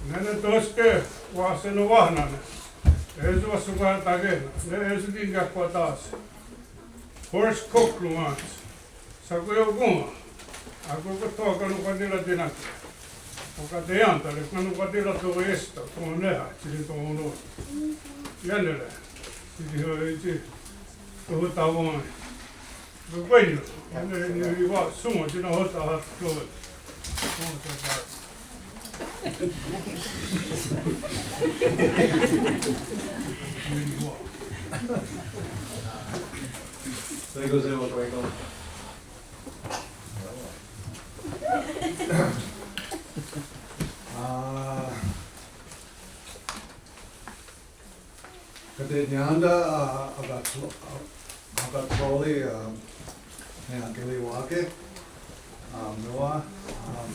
Néne tóhske wahsenonhwá:nen. É:so wahsonkwatakéhna. Ne é:so tsi niakwatà:se. Horace Coke ronwá:tsi. Shakoia'kón:ha. Akwé:kon tho kanonhwatí:ra tsi nahò:ten'. Wakateién:tare' kanonhwatí:ra tho é:so, tho néha, tsi nitò:ron. Iá:nere. Tsi nihò:ten' tsi. Tho tánon'. Bueno, ne, ne, iwa, són:ha, tsi nahò:ten' ahatkó:wa. Só:ko, só:ko, só:ko. Ah. Katenién:ta, ah, akatho-, ah, akathó:ri, ah, ne Akeliwake, ah, Noah, ah,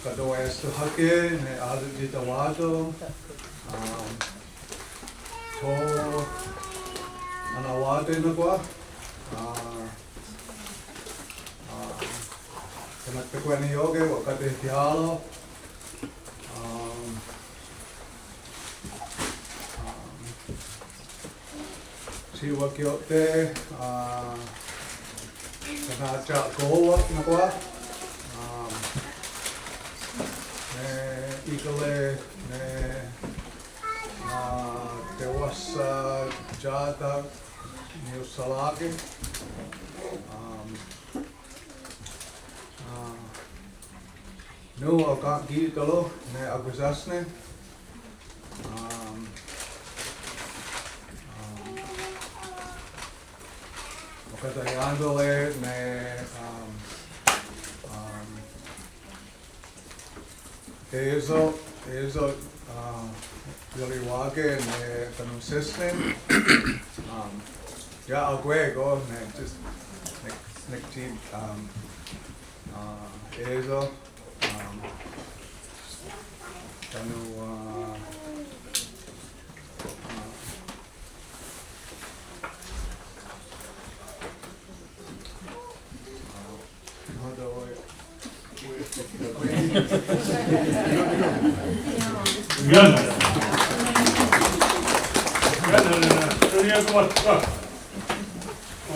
kató:wa é:so tsi háke ne ate'nitá:wate, ah, tho, anawá:te' nahò:ten', ah, ah, kanaktekwé:ni ió:ke wa'katehià:ron', ah, Tsi wa'kio'te', ah, kanatia'kó:wa nahò:ten', ah, ne í:kehre ne, ah, tewahsatyá:ta niiohserá:ke. Ah, ah, Nòn:wa ken' kí:ken ne akwésne. Um, um, wakateién:tare' ne, um, um, é:so, é:so, uh, Akeliwake ne kanonhsésne. Um, iah akwé:kon ne, just, ne, ne, um, uh, é:so. Um, tánon', uh,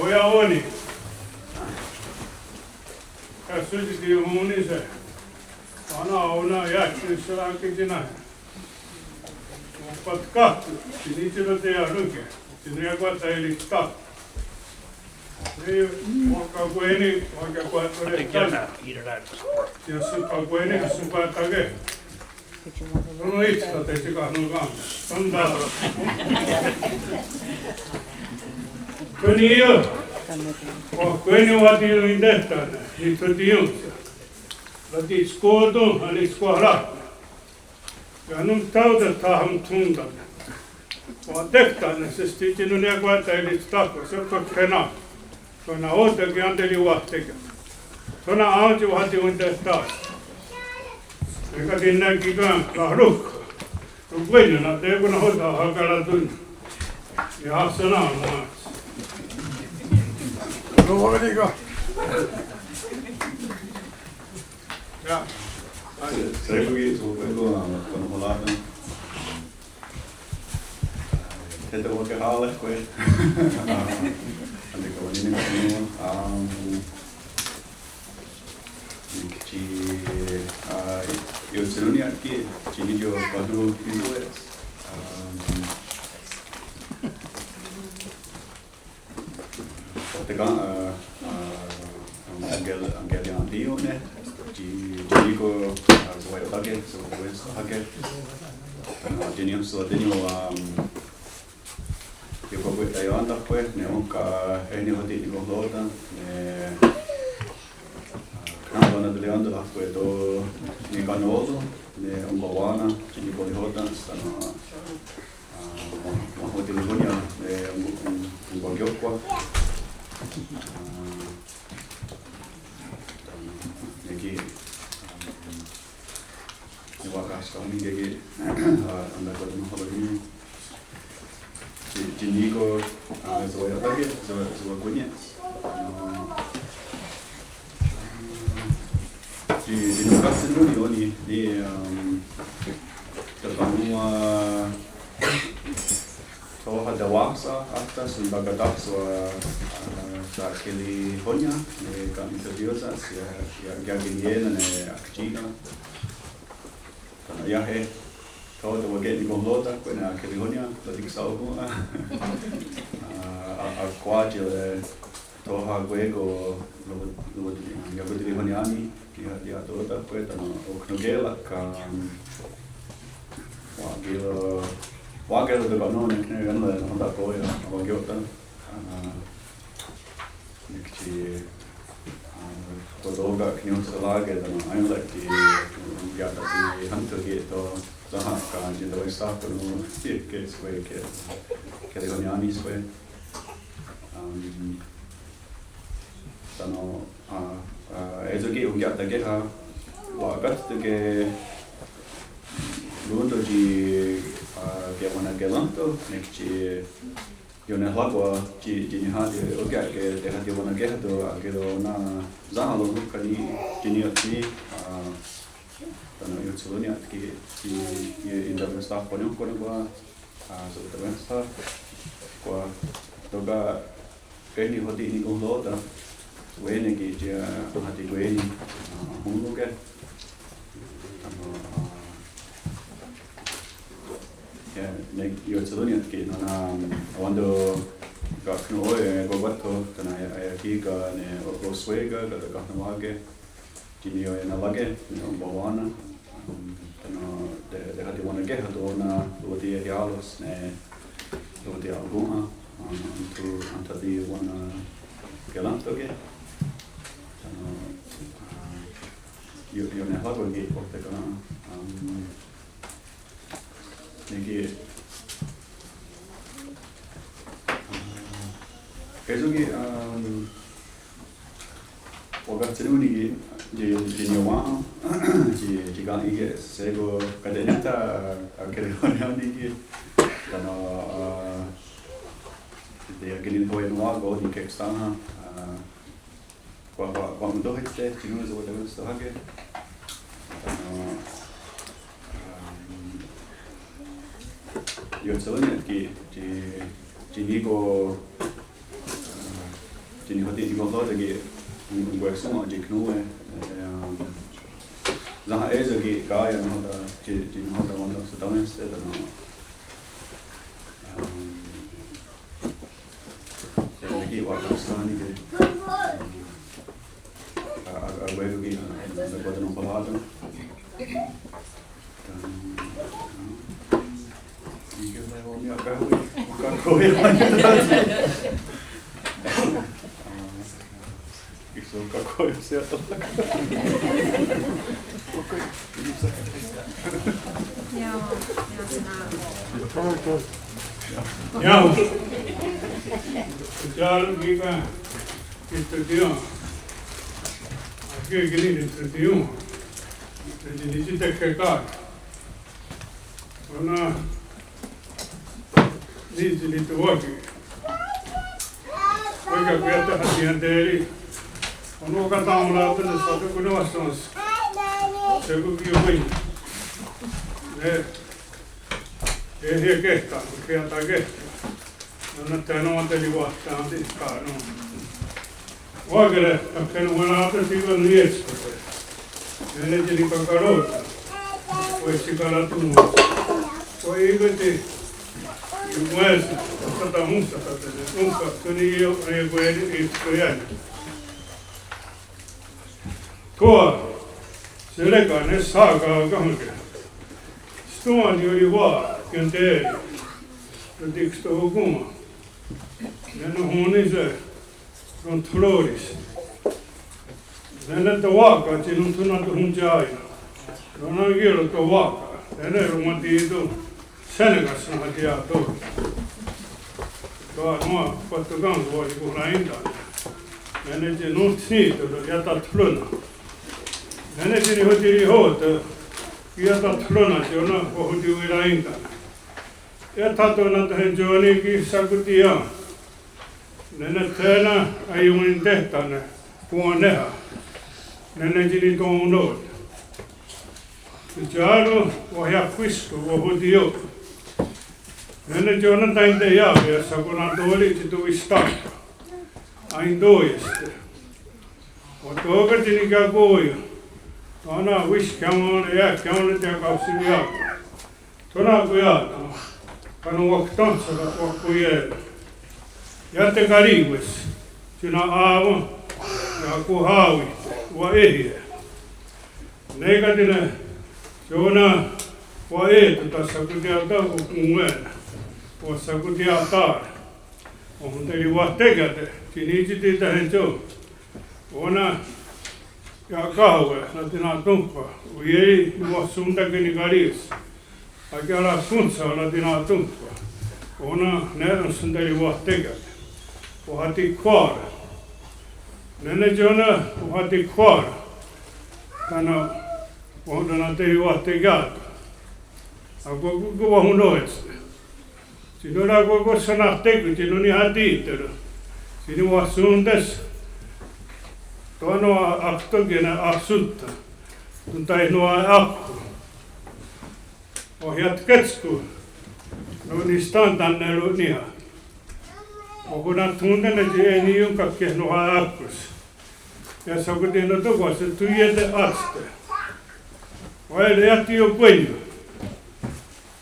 Oia'ó:ni. Ká:ti tsi tiohón:nise'. Ó:nen, ó:nen, iah tsi será:ke tsi náhe. Wa'katkáhton, tsi ní:tsi roteia'rónkie, tsi niakwatairistáhkon. Tsi wa'kakwé:ni, wa'kakwé:ni. Tsi ahsonkakwé:ni, ahsonkwatakéhna. Ronwá:tsi, tsi ká:nen ken' tón:ta. Tó:ni ió:re. Wa'kakwé:ni wa'tión:tehte' ne nithotiónhse'. Ratiksakó:ton, anitskwahráhkon. Iah nón:we thaote' thahathón:tate'. Wa'tékta' ne sestí tsi noniakwatairistáhkon, só:tsi tho khé:nen. Tho nahò:ten' ki' án:ton wa'tékta'. Tho nahò:ten' tsi wa'tión:tehte'. Nekatinne'kí:ken rahrò:kha. Ronkwé:ni nahò:ten' nahò:ten' ahakará:ton. Iah ahsén:na' mòn:wa. Ronkwé:ni ken'. Iah. Só:kweki, só:kweki, ah, kanonhwerá:ten'. Tsi tewakahá:rehkwe'. Ah, án:ton kawá:nen ne, ah, nek tsi Yo, kano, um, Tekén, ah, ah, Evangel-, Evangelion-tón:we ne, tsi, tsi ní:kon, ah, sawaia'tá:ke, sawaia'tá:ke. Ah, tsi ní:ioht saterièn:tare, um, iokapwetaién:ta'kwe, ne ónhka, eh, ne iohti'nikonhró:ten, ne, ah, khená:wen ne terièn:tare áhkwe tó, ne kanó:ton, ne ónhka wá:nen, tsi ní:kon nikonhrò:ten, tánon, ah, wahontirihónnien, eh, onkwakióhkwa. Ah, ne ki, ah, ne wa'kahskahón:nike ki, ah, entakwatenonhwerón:ni. Tsi, tsi ní:kon, ah, sawaia'tá:ke, sawa-, sawakwé:ni. Ah, Tsi, tsi nikatshén:ron ni, ni, um, tekanón:we, tóha tewáhsen, áhta shontakatáhsawen, ah, Sakelihónia, ne ká:ti' Dios, sia, sia, sia kenié:na ne aktí:ken. Tánon iah, eh, tóha tewake'nikonhró:ten, kwé:nen Sakelihónia, ratiksa'okòn:'a. Ah, a, a, kwah tsi, eh, Tóha akwé:kon, lo, lo, iakotirihonnién:ni, tia, tiató:ta, kwé:nen tánon ok nonkwé:ra, ka, wa'kè:ta, wa'kè:ta tekanón:we, ne, ne, nahò:ten takò:ia, awakió'ten, ah, nek tsi, ah, kotò:ka kniónhserá:ke, tánon, aionrá:ti, ia'táti, hentó ki' tó, tsáha, ka, tsi, tewaisáhkon, no, ki', ki', swe, ki', Sakelihonnién:ni, swe. Um, Tánon, ah, ah, é:so ki' onkia'tá:keha, wa'kattó:ke rón:to tsi, ah, kewanakeráhton, nek tsi ionekráhkwa tsi, tsi nihá:ti, ó:ia' ke tehatiwanakéhaton, ah, ke ronà, sá:ha ronónhkani, tsi niió:re, ah, tánon iotsherónnia'tke, tsi, i, i, Kwa, tóka', eh, ne iohti'nikonhró:ten, wé:ne ki' tsi, ah, ahatikwé:ni, ah, ahón:roke. Ah, ah, ne iotsherónnia'tke, no, na, wá:ton, ka, no, eh, kwakwatho, tánon, eh, eh, kí:ken, ne, o, oswé:ken, ka, ka, kahnawà:ke. Tsi niioianerá:ke, ne, onkwakwé:na, um, tánon, te, tehatiwanakéhaton, na, rotiia'tiá:rons, ne, rotiia'okòn:'a, um, entho, entho tiwanakeráhtonke. Tánon, ah, io, ionekráhkwa ki' kwah tekanón:we, um, Ne ki', ah, é:so ki', ah, wa'katshennón:ni ki', tsi, tsi niwá:nen, tsi, tsi ken' í:ke' shé:kon kate'nién:tha, ah, Sakelihonnién:ni ki', tánon, ah, tsi, tsi ken' nihowá:nen ki' khekstén:ha, ah, Kwa, kwa, kwah montóhete, tsi nón:we sawatawénhstha' tsi háke. Tánon, um, iotsherónnia'tke, tsi, tsi ní:kon, ah, tsi niiohti'nikonhró:ten ki', un, unkwehshòn:'a tsi nón:we, eh, um, sá:ha é:so ki' ká:ien nahò:ten, tsi, tsi nahò:ten wá:ton satawénhste', tánon, um, Ki' wa'kahskahón:nike. A, a, akwé:kon ki', a, a, Iá:we. Iá:we, kí:ken, Kristo Dios. Á:ke ki' ni' Kristo Dios. Tsi ní:tsi tekhekà:ke. Ó:nen ní:tsi nitewá:ke. Wá:ke ki' tehatienté:ri. Ó:nen wakatenonhwerá:ton ne Sató:ko ne wahsén:se. Shé:kon ki' wé:ne. Ne, eh, eh, kéhta, kéhta, kéhta. Ó:nen té:nen wa'teniwáhten, tsi ká:nen. Wá:kere, takenonhwerá:ton tsi ken' niió:re. Nè:ne tsi nikakarò:ten. Wa'tsikaratón:ha. Wa'í:kati, iwé:sen, satahónhsatate ne ónhka tsi ní:ioht aiekwé:ni Iesu Kristo iá:ni. Tho, seréka ne shà:ka kahón:ke. Stón:ha niiorihwà, kentè:ri. Rotikstohokón:ha. Nene honì:se ronthoró:rise. Nene tewà:ka tsi nonthonatahontsái. Ronakì:ron tewà:ka. Nene romatí:ton. Sené:ka's nahatiia'tò:ke. Tó:ka' nòn:wa kwah tó:ka' wa'ikorá:ta. Nene tsi nonthí:ton iatatróna. Nene tsi nihotirihò:ten iatatróna tsi ó:nen wahotiwerará:ta. Iah tho tó:ka' nahò:ten tsi ki' shakón:ha. Nene thé:nen aiowentè:ta ne kowáneha. Nene tsi nitò:ten. Tsi á:re wahiakhwísto wahotiió:te. Nene tsi ó:nen taintehià:ke shakonató:ri tsi towístake. Aentó:ieste. Wa'tó:ka' tsi nikakó:ien. Tánon wísk kiaón:re, kiaón:re tiakawhsirià:ke. Tho na'kó:iate', kanonhwakténhsera wa'kó:iere'. Iah tekarì:wes, tsi na'á:wen, iakohá:wi, wa'é:rie'. Nè:'e ká:ti' ne, tsi ó:nen wa'é:ton, tánon shakotiia'tá:ko' konwé:na, wahshakotiia'tá:re'. Wahonteriwahtékiate', tsi ní:tsi titahentsóhon. Ó:nen iaká:we' ratina'tónhkwa, oié:ri niwahsón:take' nikarì:wes. Akia'rakhónhsa' ratina'tónhkwa. Ó:nen ne ahsonteriwahtékiate'. Wahatikhwà:ra. Nene tsi ó:nen wahatikhwà:ra. Tánon wahonteriwahtékiate'. Akwé:kon wahonnó:tste'. Tsi nó:re akwé:kon shonahté:kon tsi nonnihatí:teron. Tsi niwahsón:te's. Tánon aktó:ke' ne ahsónhta'. Tontaihno'ákhon. Wahiatkétsko'. Ro'nistén:ta'ne' ro'níha. Wakonathontà:ne' tsi é:ni ión:kake' nòn:wa ákhos. Iah shakotiia'tá:ko' tsi tó:iete' átste'. Wá:ri iah tiokwé:ni'.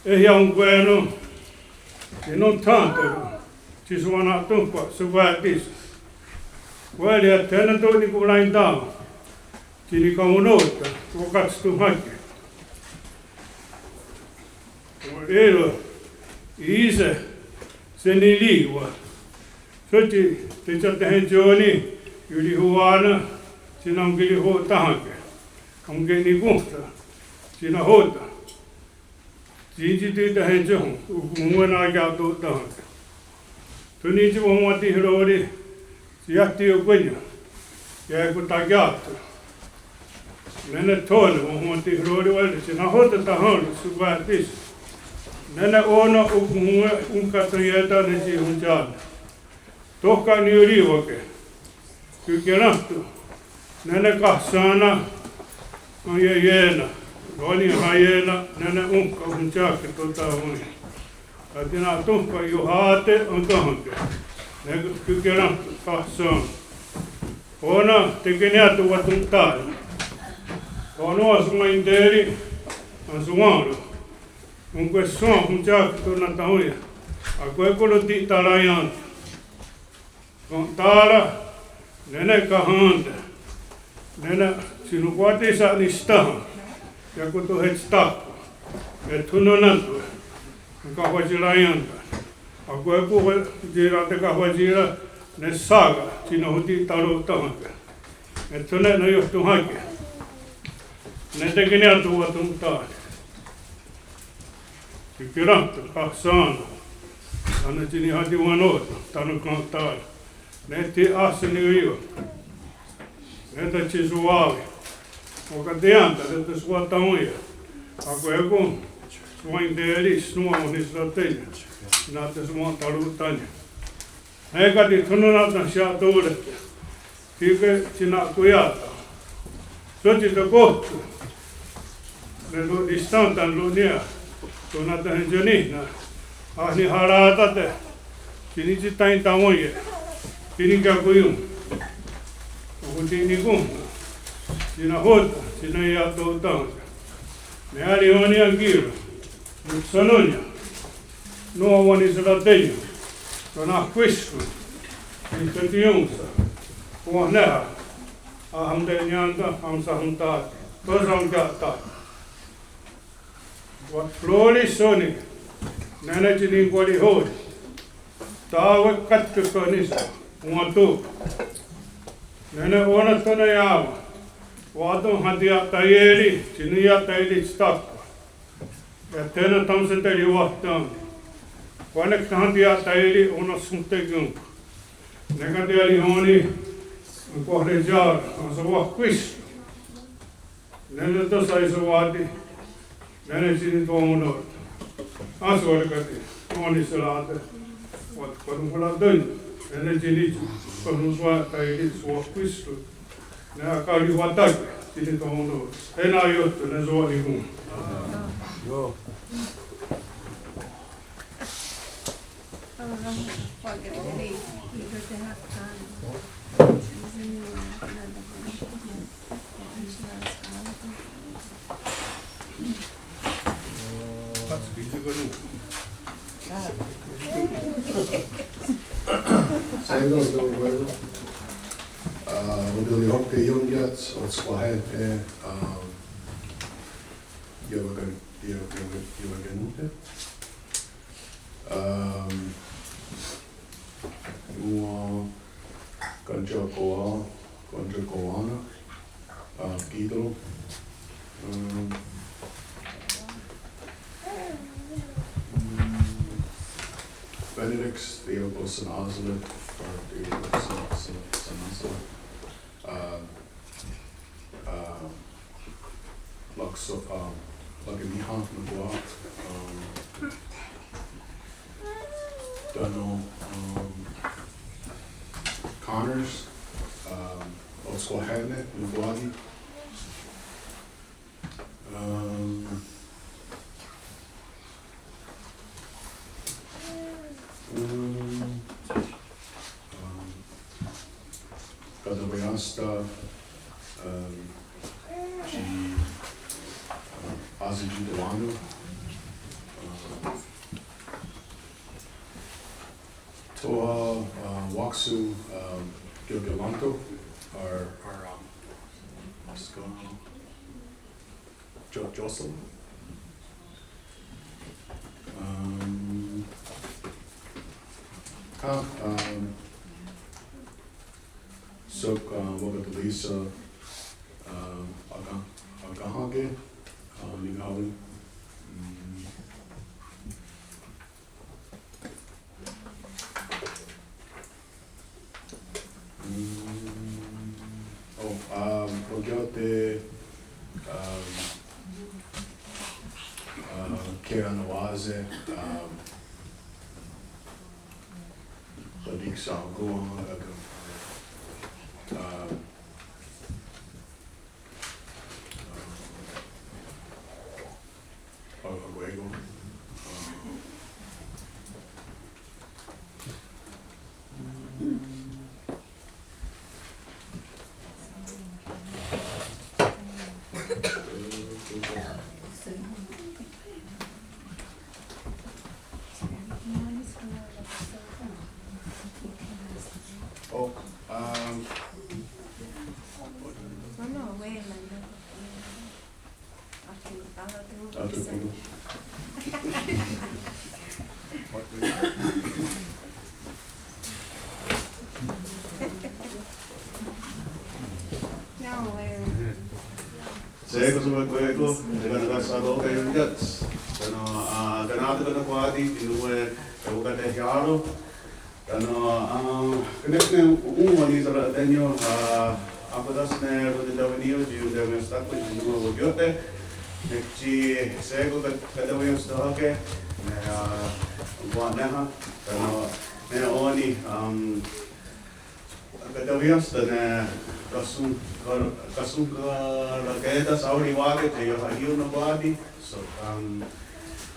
Ehiaonkwé:non. Tsi nonthèn:tare'. Tsi shonwá:na'tónhkwa, shonwá:tise'. Wá:ri iah thé:nen tó:ni korá:ta. Tsi nikawennó:ten, wakatstenhákie'. Wa'ì:ron, í:se', senilí:wa. Sótsi, teiatahèn:tsi ó:ni, iorihowá:nen, tsi naonkirihò:tenhake'. Aonke'nikónhta, tsi nahò:ten. Tsi ní:tsi titahèn:tsi, okonhowá:nen akia'tò:tenhake'. Tho ní:tsi wahonwatihrò:ri, tsi iah tiokwé:ni', iakotakia'tho'. Nene thó:ne wahonwatihrò:ri wá:ri, tsi nahò:ten tahón:ron, shonwá:tise'. Nene ó:nen okonhowá:nen, onkataié:ta'ne' tsi hontsà:ne. Tóhka niiorì:wake'. Tkekierénhton. Nene kahsén:nen. Aieié:na. Ronnihá:iena. Nene ónhka hontsà:ke tóta' ó:ni. Ratina'tónhkwa ioháte' enkénhake'. Nene tkekierénhton. Kahsén:nen. Ó:nen tekeniiá:ton watontá:re'. Ó:nen wahsonwainté:ri. Ahsonwà:ron. Ónhkwe' shòn:'a hontsà:ke tóta' ó:ni. Akwé:kon roti'taraién:te. Kontá:ra, nene kahén:te. Nene tsi nonkwá:ti sa'nisténha. Iakotohétstakon. Ethò:ne nonentón:we. Kahwá:tsiraién:te. Akwé:kon tsi ratekahwá:tsira ne shà:ka tsi nahoti'tarò:tenhake'. Ethò:ne naión:tonhake'. Nene tekeniiá:ton watontá:re'. Tkekierénhton, kahsén:nen. Tánon tsi nihatiwennó:ten, tánon kontá:re. Nene tsi áhsen niiorì:wa. Nene tsi shonwá:wi. Wakatiién:tare' ne shonwatá:wen. Akwé:kon shonwainté:ri, shonwahnistén:ne. Nene tsi shonwatarò:tenhake'. Nè:'e ká:ti' tho nó:nen nahsia'tó:re'. Kí:ken tsi na'kóia'te'. Sótsi takóhton. Ne ro'nistén:ta'ne' ro'níha. Tó:nen tahentsionì:ne. Ahnihará:tate'. Tsi ní:tsi taintá:wen. Tsi nikakó:ion. Okoti'nikónhna. Tsi nahò:ten. Tsi naia'tò:tenhake'. Ne aliiónnion Kiro, Nixonónnion, nòn:wa wenhniserá:ten tánon Nahkwísron, Nihkatión:sa, Wenhnéha, Ahamontenién:ton, Ahamontsahontà:ke, Tó:sa Onkia'tà:ke. Wa'tkonhró:ri Só:ni, nè:ne tsi nikonkwari'hó:ri, tá:we' kátkon ken' ní:se, òn:wa tó:ka'. Nè:ne ó:nen tánon iá:wen', wá:ton hatiia'taié:ri tsi niia'taié:rits tákwe'. Iah thé:nen taonsateriwáhton. Kwah nek tahatiia'taié:ri ó:nen's honte'kón:ko'. Nè:'e ken' tsi aliiónni enkwahre'tshá:ron, Nahkwísron. Nè:ne tó:sa aesewá:ti, nè:ne tsi nitowennó:rots. Áhsen wa'katí:, ó:niserá:te, wa'tkwanonhwerá:ton, nè:ne tsi nitsi, tó:sa aesewá:ti, Nahkwísron. Ne akarihwatà:ke tsi nitowennó:rots. Hé:nen aió'ten ne sewaní:kon. Shé:kon tó:ka'. Ah, wa'teliióhke iónkiats, otskwahè:ne, ah, iá:ken, iá:ken, iá:ken. Um, Nòn:wa kèn:tshekowá-, kèn:tshekowá:nen, ah, Kiro. Um, mm, Benedict Theokosen Asele, or Theokosen, Sen-, Senasele. Um, uh, Lakso-, uh, Lakaniha Nahkwá:ke, um, Donald, um, Connors, um, Otskwahè:ne Nahkwá:ke, um, Um, um, Kataweiáhstha, um, tsi, um, Asitsitowá:nen, um, Toha, uh, Waksu, um, Kiokelanto, or, or, um, Ska-, Jo-, Jocelyn? Um, ka, um, sok, uh, wakatolíhsa, um, aka-, akahà:ke, uh, nikahà:wi. Mm. Mm, oh, um, wakió:ten, um, uh, Karen Awaze, um, Patrick Sango, uh, um, Oh, um, Shé:kon, shé:kon, shé:kon, shé:kon, shé:kon, shé:kon, shé:kon, tánon, ah, kaná:taka' Nahkwá:ti, tsi nón:we, eh, wakateriià:ron. Tánon, ah, nek ne òn:wa wenhniserá:ten, ah, ahkwá:tons ne rontewaiénnion tsi rontewaiénnion tákwe tsi nón:we wakió:ten. Nek tsi shé:kon ka-, kateweiénstahake, ne, ah, wenhnéha, tánon, ne ò:ni, um, kateweiénsta ne kason-, ka-, kasonhkarà:ke, ká:ti' saorihwà:ke, tsi ioharí:io Nahkwá:ti. So, um,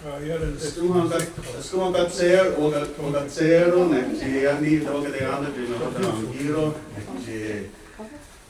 ah, yeah, that's, that's, skén:wa kat-, skén:wa katshé:ron, waka-, wakatshé:ron, nek tsi iah ne tewakaterièn:tare, tsi ne wakaterièn:tare, nek tsi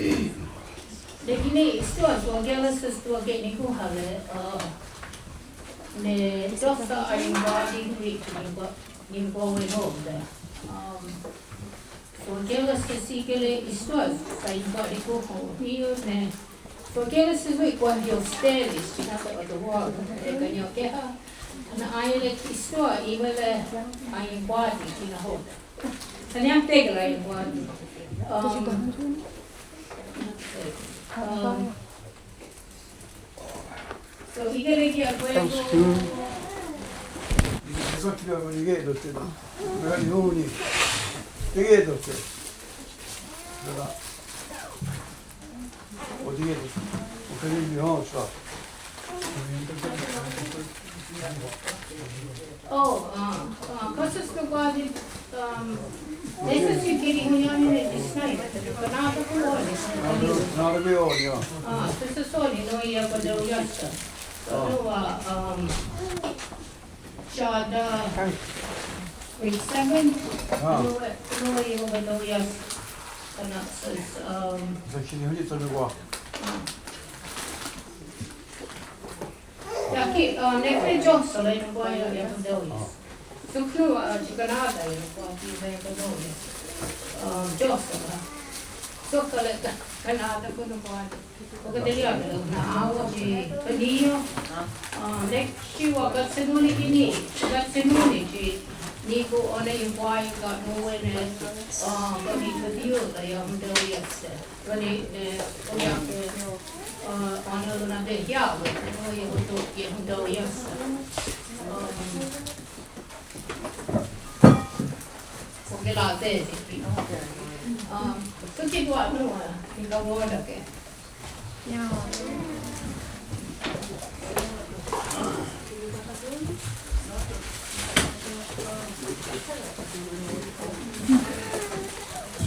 Ne kí:ken istohs, wa'kè:se's wa'ke'nikonhá:re, uh, ne tóhsa aien'kwá:ti wí:ken, aien'kwá:ti ne, um, wa'kè:se's í:kehre istohs, aien'kwá:ti kó:ha, ní:ioht ne, wa'kè:se's wí:ken kwah Dios tè:nis, tsi nahò:ten otohwà:ron, eh, kaniakéha, nà:'a í:kehre istohs, í:kehre aien'kwá:ti, tsi nahò:ten. Kaniatékera aien'kwá:ti. Um, um, So, í:kehre ki' akwé:kon. Oh, ah, ah, kó:sas tóka' ki', um, ne sóse ki' ronhiá:nen ne tsi nai, kaná:takon ó:ni. Kaná:takon ó:ni, ah. Ah, sóse só:ni, nón:we iakwatewién:sa'. Nón:we, um, tia'ta, grade seven. Ah. Nón:we, nón:we iakwatewién:sa'. Kaná:takon, um, ah. Iah ki', ah, ne kre Iohsela nón:we iakwatewién:sa'. Sok nón:we, ah, tsi kaná:ta iakwatewién:sa'. Ah, Iohsela. Sok ká:ti' kaná:takon nón:we. Wa'kateliia'tá:ke nà:'a tsi ká:ti'. Ah, ne tsi wa'katshennón:ni ki' ní:'i. Wa'katshennón:ni tsi ní:kon ó:nen ien'kwá:ton nón:we ne, ah, káti' káti' iah hontewién:sa'. Káti' ne, ó:ia' ne, ah, ó:nen ronnatehià:ke, ó:ia' ronnatehià:ke hontewién:sa'. Ah, Ó:nen ki' la tsi, tsi, tsi, no. Ah, tsi tsi twa, no, ah, tsi tsi twa, okay.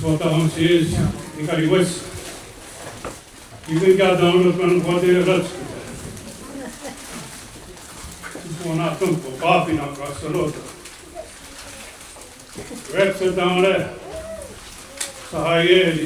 Só:ta ó:nen tsi, tsi ká:ti' wes. Í:kehre ki' tánon' tánon' kwah tsi rátskate. Kwah na'tón:ko, pà:pis na'katshennó:ten. Rékse tánon' ne sahaié:ri.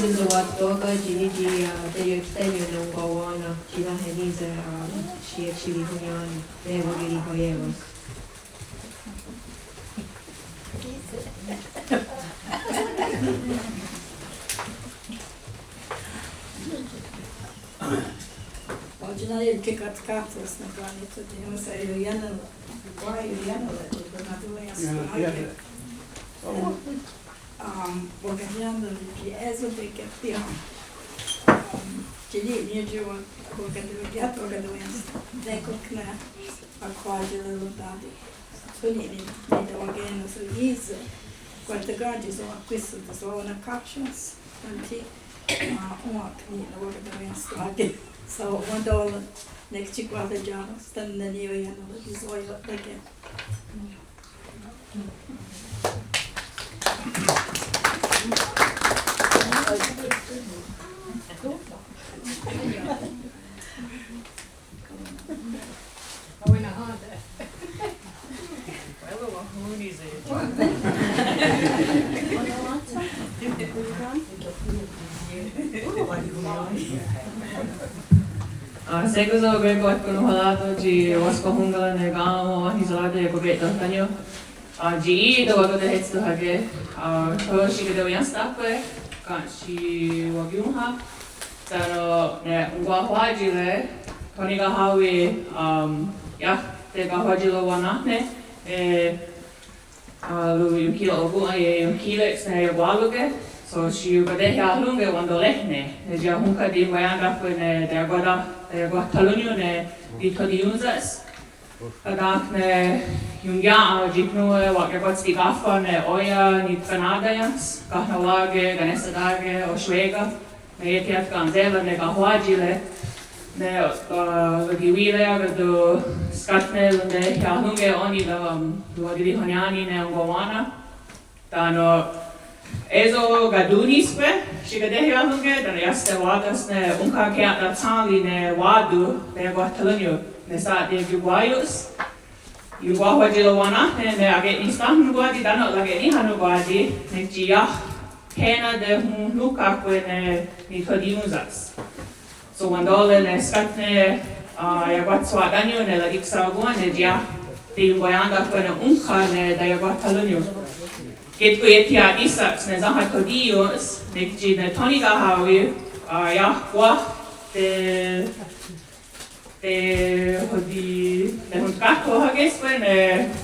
Wa'wattó:ken tsi ní:tsi, ah, teiotkténion ne onkwawén:na, tsi náhe ní:se, ah, shiekshi'tshihonnién:ni, ne wa'keri'haié:was. Wa'kahià:ta tsi katkáhthos ne ká:ti, tsi tsi, Señor, ioiánere', ioiánere', tsi tsi, Um, wa'kahià:ta tsi Éxodo kepti'ón. Um, tsi ní:ioht tsi wa'kateweià:ta, wa'kateweià:ta. Tékok ne akwá:tsire rontá:ti. Tsi ní:ioht ne tewakè:ne' só:tsi. Kwah teká:ti só:tsi, kwah teká:ti só:tsi, kwah teká:ti só:tsi. Tón:ti, ah, òn:wa ken' ne wa'kateweià:ta. So, wa'kateweià:ta. Nek tsi kwah teká:ti, tánon' ne ioiánere' tsi só:tsi, ioiánere'. Ah, shé:kon tóka' kwah konnohá:raton tsi wahskahón:kara ne ken' wahniserá:te' iakoke'tahtánion. Ah, tsi í:'i tewakatehétston háke, ah, tho shikateweià:stake', ken tsi wakiónha, tánon' ne onkwawá:tsire', tho nikahá:wi, um, iah, tekahwá:tsilowá:nahne', eh, ah, ronkhí:ra okòn:'a ionkhí:reks ne iakwá:roke', so, tsi iokatehià:ronke' wa'tòn:rehne', ne tsi iah ónhka teionkwaién:tahkwe' ne teiakwáhta, teiakwahtalónnion ne tsi tho tsi ión:sas. Katákne ionkièn:'a tsi nón:we wa'kekwáts tikáhwen ne ó:ia' nitkanà:taien, kahnawà:ke, kanehsatà:ke, ohswè:ka, ne iethiátka'será:te' ne kahwá:tsire', ne, ah, rake'wí:ra ken' tóka' skátne rontehià:ronke' ò:ni' ken' wa'keri'honnién:ni ne onkwawén:na. Tánon' é:so katón:nis pwe, shikatehià:ronke', tánon' iah stewá:tens ne ónhka ken' atià:tshà:ri ne wá:ton, teiakwahtalónnion, ne sa'tiekwá:ios. Ionkwawá:tsilowá:nahne', ne ake'nisténha nonkwá:ti, tánon' rake'níha nonkwá:ti, nek tsi iah, thé:nen tehonhnónhkahkwe' ne tsi tho tsi ión:sas. So wa'tòn:re ne skátne, ah, iakwatswa'tánion ne ratiksa'okòn:'a ne tsi iah teionkwaién:tahkwe' ne ónhka ne teiakwahtalónnion. Ket ken iethiá:tens ne sénha tho tsi ió:s, nek tsi ne tho nikahá:wi, ah, iah kwah te, te, hoti, tehontkáhtho' hákes pwe ne,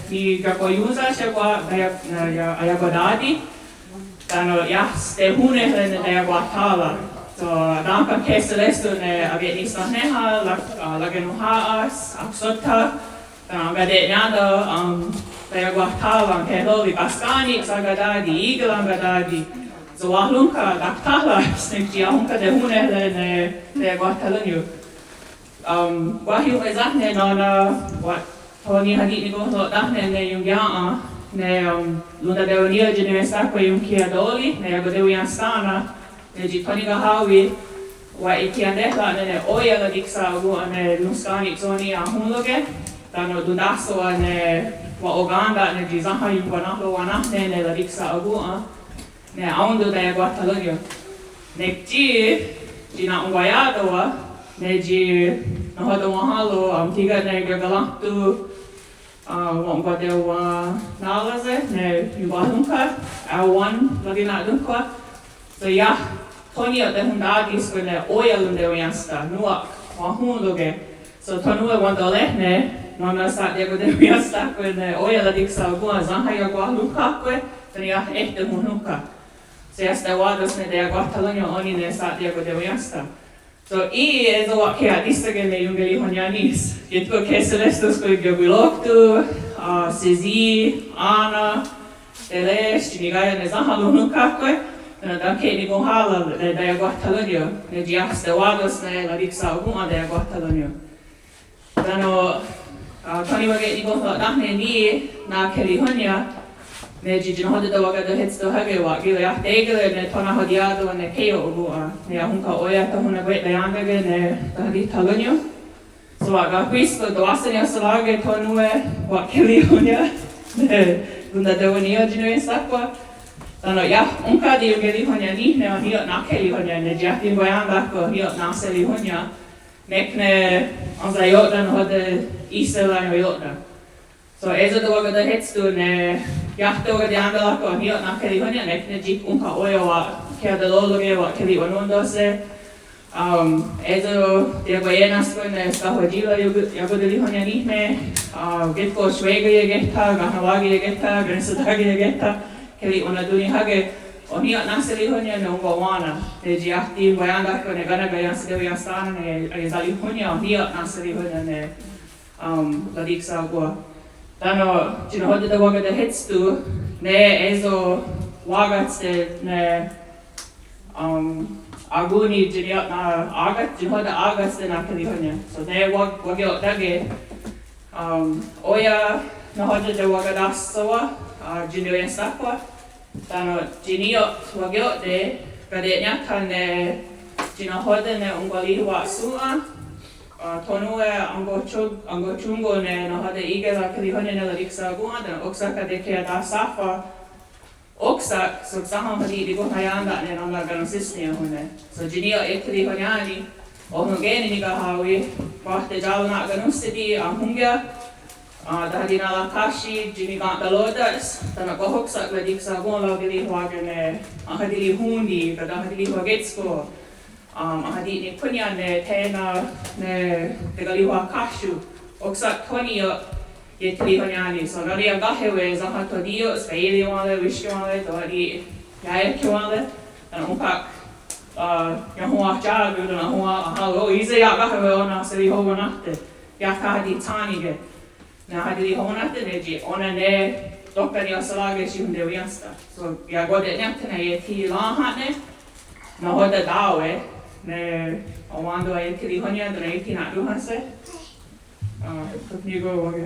nikakwaión:sa's iakwa, iah, iah, iakwatá:ti. Tánon' iah stehón:nehre' ne teiakwahtá:ra. So, tánon' ken' kehseréhstha' ne ake'nisténha, lak-, ah, rakenonhà:'as, akhsótha, tánon' kate'nién:ten, um, teiakwahtá:ra, kehró:ri, kaskà:neks akatá:ti, í:kehre' akatá:ti. So, wahlónhka, kakthá:ra's, nek tsi iah ónhka tehón:nehre' ne teiakwahtalónnion. Um, kwah ion'wésahne' nó:nen, wa'tho nihati'nikonhro'táhne' ne ionkièn:'a, ne, um, rontatewenní:io tsi niwenhsáhkwe' ionkhiientó:ri, ne iakoteweienhstá:nen, ne tsi tho nikahá:wi, wa'ethiientéhra'ne' ne ó:ia' ratiksa'okòn:'a ne ronskà:neks ó:ni ahón:roke', tánon' rontáhsawen' ne wa'okèn:ta'ne' tsi sénha ionkwanenhrowá:nahne' ne ratiksa'okòn:'a. Ne aón:ton' teiakwahtalónnion. Nek tsi, tsi na'onkwaia'tó:wa, ne tsi Nahò:ten wahèn:ron, um, thí:ken ne iakalahton, uh, wa'onkwatewenná:se' ne ionkwá:hon tónkha, aó:wen' ratina'tónhkwa. So iah, tho ní:ioht tehontátskwe' ne ó:ia' ronteweiénhstha, nòn:wa wahón:roke'. So tho nón:we wentò:ten ne, nó:nen sha'tiakoteweiénhstha ne ó:ia' ratiksa'okòn:'a, sénha iakwá:hon tónkha, tho ní:ioht eh tehontátskwe'. So iah stewá:tons ne teiakwahthá:ron ó:ni' ne sha'tiakoteweiénhstha. So í:i é:so wa'khe'ti'shé:ken ne ionkwá:hon tónkha. Kí tho kheseléhston kwe' iokwí:rokton, uh, Sisi, Ana, Teréh, tsi niká:ien ne sénha ronónhkahkwe', tánon' tho khe'nikonhrhá:ren ne teiakwahthá:ron, ne tsi iah stewá:tons ne ratiksa'okòn:'a teiakwahthá:ron. Tánon', uh, tho ní:ioht wa'ke'nikonhro'tá:nen' nà:'a Khelihónnien, ne tsi tsi nahò:ten wa'katahètstenhá:ke wa'kì:ron' iah tékeni ne tho nahotiiá:ton ne khe'okòn:'a, ne iah ónhka ó:ia' tho nahò:ten wa'kataién:take' ne tahatihthá:rons. So wa'kahwískon tho wáhsen niiohserá:ke' tho nón:we wa'Khelihónnien, ne kontatewenní:io tsi niiohserá:ke'. Tánon' iah ónhka tsi Khelihónnien nè:'e oh ní:ioht nà:'a Khelihónnien, ne tsi iah tsi wa'kataién:take' oh ní:ioht nà:'a Khelihónnien. Nek ne ensaió:ten nahò:ten íhsehre' ensaió:ten. So é:so tho wa'katahètstenhá:ke' ne iah tho wa'kataién:take' oh ní:ioht nà:'a Khelihónnien, nek ne tsi ónhka ó:ia' wa'khe'taró:roke' wa'keli'wanón:tonhse'. Um, é:so tsi wa'kaié:nenhskwe' ne skahontsí:ron iakotelihonnién:ni', uh, kí tho shwé:kon iekè:tha, kahnawá:kon iekè:tha, kanéhsatá:kon iekè:tha, keli'wanontón:ni' há:ke oh ní:ioht nà:'a Khelihónnien ne onkowá:nen, ne tsi iah tsi wa'kataién:take' ne kanakaiénhseteweiénhstha ne aiesalihónnien oh ní:ioht nà:'a Khelihónnien ne, um, ratiksa'okòn:'a. Tánon' tsi nahò:ten wa'katahètstenhá:ke ne é:so wa'kátste' ne, um, akón:ni tsi ní:ioht nà:'a, á:kats, tsi nahò:ten á:katste' nà:'a Khelihónnien. So ne wa'k-, wa'ke'ohtá:ke', um, ó:ia' nahò:ten wa'katahsó:wa, uh, tsi niiohserá:ke'. Tánon' tsi ní:ioht wa'ke'ohte', kate'niéntha ne tsi nahò:ten ne onkwá:ri wa'shòn:'a, uh, tho nón:we enkohtshòn-, enkohtshón:ko ne nahò:ten í:kehre' Khelihónnien ne ratiksa'okòn:'a, tánon' óksa'k katekheia'tahsáhkwa. Óksa'k, sok sénha hati'nikonhraién:ta'ne' nó:nen kanonhsíhsne' ahón:ne'. So tsi ní:ioht Khelihónnien, óhon ké:ne nikahá:wi, kwah teiakanonhseti' ahón:kien, uh, tahatina'kahsi' tsi nika'taró:ten's, tánon' kwah óksa'k ratiksa'okòn:'a raotirihwà:ke ne, uh, ahatirihón:ni, ká:ti' ahatirihwà:ketskon. Um, ahati'nikhónnien ne thé:nen ne tekarihwà:kahsho', óksa'k tho ní:ioht Khelihónnien. So, nariakahé:we' sénha tho ní:ioht, skaié:riwèn:re, wískewèn:re, tho iaié:kewèn:re, tánon' ónhka, uh, iahonwáhtsa, tánon' ahonwá, ahá, oh, í:se' ia'kahé:we' ó:nen serihowá:nahte', iah thahatitshà:nike'. Ne ahatirihowá:nahte' ne tsi ó:nen ne tóka' niiohserá:ke' tsi honteweiénhstha. So, iah kate'niéntha ne iah tsi lá:hen'ne', nahò:ten tá:we', ne owén:ton iah Khelihónnien tánon' iah tsi na'tón:hahse'. Ah, tho ní:ioht wa'ke.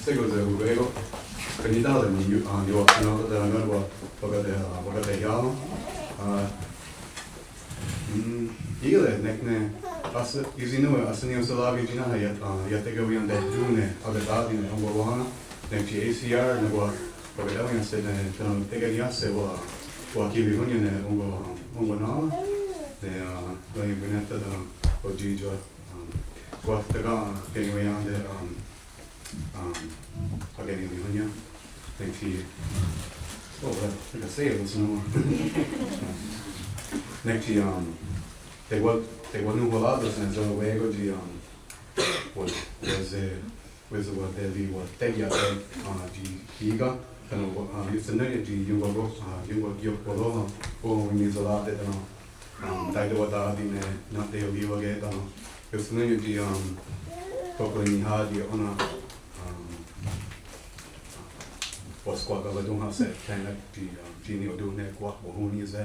Shé:kon sewé:kon, kanitá:re' ni', ah, niwa'tshennen'kó:ten' ne wa'kate', ah, wa'katehià:ron'. Ah, mm, í:kehre' nek ne, áhsen, ísi' nón:we áhsen niiohserá:ke' tsi náhe' iah, ah, iah tekaweientéhtho' ne, aketá:ti' ne onkowá:nen, nek tsi A C R ne wa, wa'katewenniénhse' ne, tánon' tekeniiáhse' wa, wa Khelihónnien ne onko, onkonà:ra', ne, ah, ronnién:tare' tánon' otsi'tswa'. Um, kwah tekakenniweién:te', um, um, akeniwihónnien. Nek tsi, oh, well, like I say, it was no. Nek tsi, um, tewa-, tewanonhwerá:tons ne sewé:kon tsi, um, wa-, wa'se-, wa'sewateriwa'teia'te', uh, tsi kí:ken, tánon', uh, iohsnón:ni tsi ionkwakoh-, uh, ionkwa-, ionkwakoró:ron, oh, wenhniserá:te' tánon' Um, taitewatá:ti' ne na'teiotiwà:ke' tánon'. Iohsnón:ni tsi, um, tokwennihá:ti' ó:nen, um, wa'skwakoratón:hahse' tsi, um, tsi niió:tens ne kwah wahón:nise'.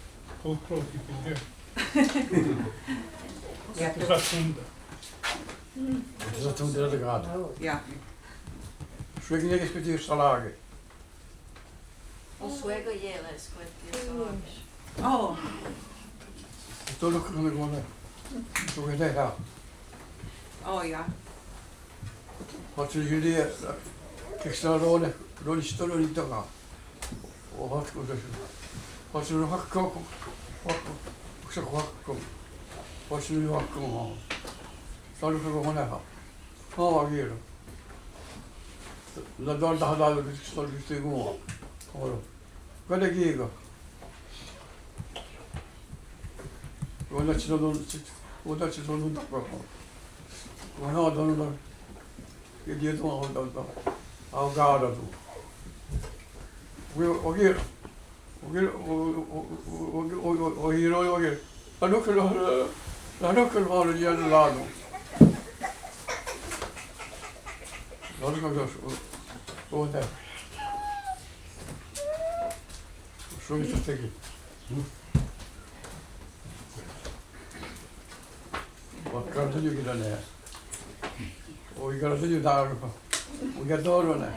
Whole crew of people here. It's a thunder. It's a thunder of God. Yeah. Oswego ié:la's kwah í:se. Oh. Tó: nahò:ten kón:wa? Tó: nahò:ten? Oh, yeah. Hátshon iorí, eh, keksaró:ne, ronistén:ro nità:ke. Oh, hátshon, hátshon, hátshon, hátshon, hátshon, hátshon, hátshon, hátshon. Tánon ká:ti' ronón:ha. Oh, akì:ron. Na'tén tahatá:ta keksaró:ne nità:ke. Oh. Ká:ti' kí:ken. Onatshì:ton, onatshì:ton takó:ko. Onatshì:ton, í:ti' tó:'on aoká:raton. Wí, oki, oki, oki, oki. Nahò:kwen, nahò:kwen, nahò:kwen, nahò:kwen, nahò:kwen. Só:tsi, só:tsi. Wa'kà:ton' kí:ken ne. Wa'kà:ton' kí:ken ne. Wa'kà:ton' ne.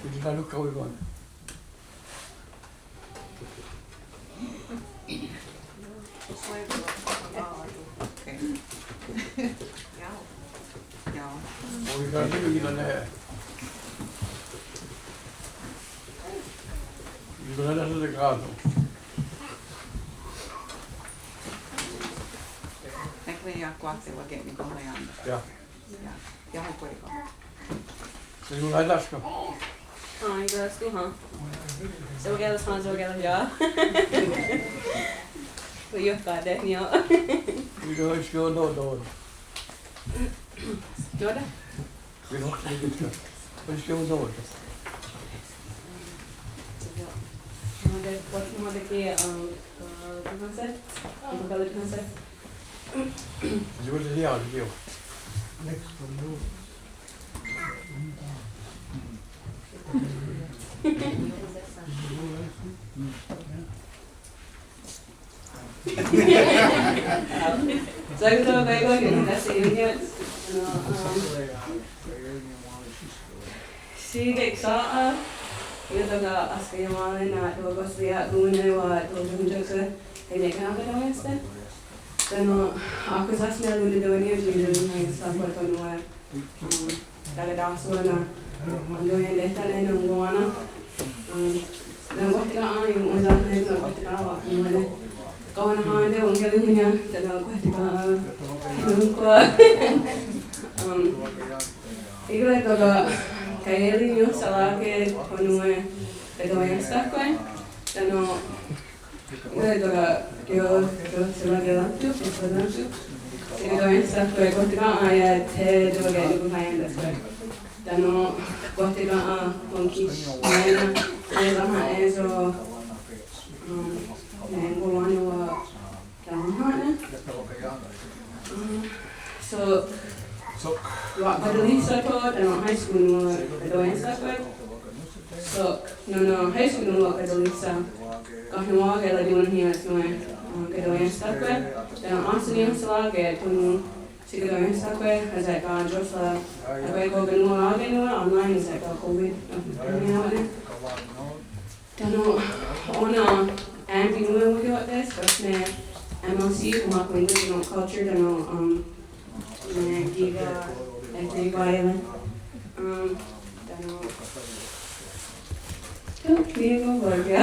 Kí:ken ne. Ekne ya kwah se wa'kè:ne' kó:ha yande. Ya. Ya, ya, ho kwé:kon. Sewakatáhskon. Hen, iká:rasko hen. Sewakatáhskon, sewakatáhskon. Wa'yohká:te' niió:re. Iká:rasko, no, no. Ió:re. Iká:rasko, no. Mother, what's mother key, um, uh, Sikeksà:'a, io tóka' ahskwaién:wahre nè:'e tóka' kosriia'kón:ni ne wa'thotión:tihokwe' ne Kanakadeweienhste'. Tánon' akwé:sas ne Luna Donia, Junior High School, Tonawanda. Um, takatahsó:wa ne, um, Donia ne, tánon' nonkwá:nen. Um, nonkwáhtika' aón:ni, nonkwáhtika' aón:ni. Kawanahèn:tare, wa'kè:ne' nè:'e, tánon' nonkwáhtika' aón:ni. Um, Iká:re' tóka' kaié:ri niiohserá:ke' tóka' nè:'e kadeweienhstáhkwe', tánon' iká:re' tóka' kio, kio, sewakerá:ton', sewakerá:ton'. Kadeweienhstáhkwe', kwah tóka' aón:ni, eh, te, tóka' ne, nonkwáhtika' aón:ni. Tánon' kwah tóka' aón:ni, eh, kwah tóka' aón:ni, eh, so, um, eh, nonkwá:nen wa- Sok, wa'katolíhsa tho tánon' high school nè:'e kadeweienhstáhkwe'. Sok, nè:'e high school nè:'e wa'katolíhsa. Ka' nè:'e wa'katolíhsa nè:'e kadeweienhstáhkwe'. Tánon' áhsen niiohserá:ke' tánon' tsi kadeweienhstáhkwe', á:se' ká:ti' Dios, uh, akwé:kon kanon'wà:ke' nè:'e online, á:se' ká' COVID. Tánon' ó:nen á:ti nè:'e wa'kewa'tè:s, ne M L C, Mi'kmaq Language and Culture, tánon', um, ne kí:ken ethnic violence. Um, tánon', tánon' kí:ken wa'ke'.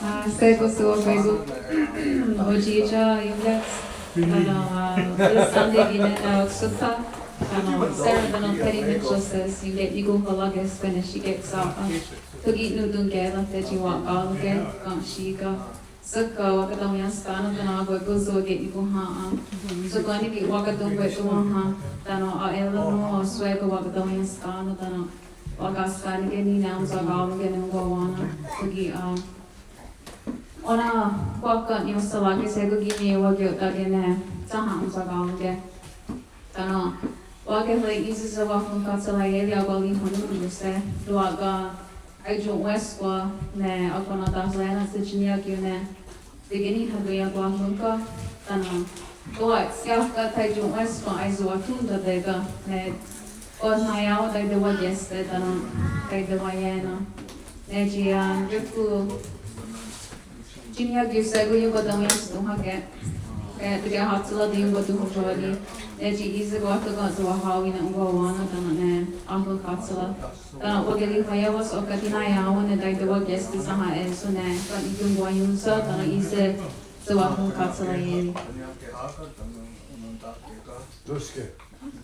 Á:se' tóka' sewakatáhsawen' otsi'tiá' ionkwá:ts, tánon', ah, Sunday kí:ken, ah, oksótha, tánon' Sarah tánon' Petty Mitchell says, ionkwá:ts nikón:ha rake'skwa ne shikeksà:'a. Tóka' nè:'e tonkerá:te' tsi wa'kà:ronke' ken shí:ken. Sok wa'katewen'niénhstha tánon' tánon' akwé:kon sewa'ke' nikón:ha. Sok ká:ti' ki' wa'katón:kwe' tewénha, tánon' aé:ron oswé:kon wa'katewen'niénhstha tánon' tánon' wa'kahská:nike' ni' ne ahontsakà:ronke' ne onkwawá:nen. Tóka', ah, ó:nen kwah ken niiohserá:ke' shé:kon kí:ken wa'ke'tà:ke ne tsáha ahontsakà:ronke'. Tánon' wa'kehre' í:se' sewahonkátshera ié:ri akwá:ri honón:tonhse', ronwá:ken aion'wéskwa ne akwé:kon na'tahré:nen'se' tsi ní:ioht ne tekeníhaton iakwá:ron ken, tánon' ronwá:ken tsi iah ká:ti' aion'wéskwa aesewathontà:teke' ne Oh naiá:wen' taitewatié:sate' tánon' taitewaié:na'. Ne tsi, ah, ríkwen tsi niiohkí:sen' ionkwatawién:se' tónhake. Eh, tekehá:tshera' ionkwatowá:nen. Ne tsi í:se' kwah tóka' sewahá:wi' ne onkwawá:nen tánon' ne ahonhká:tshera'. Tánon' wakerihwaié:wa's oh káti' naiá:wen' ne taitewatié:sate' sénha é:so ne ken' nikionkwaión:se' tánon' í:se' sewahonhká:tshera' ié:ri. Tó:ske.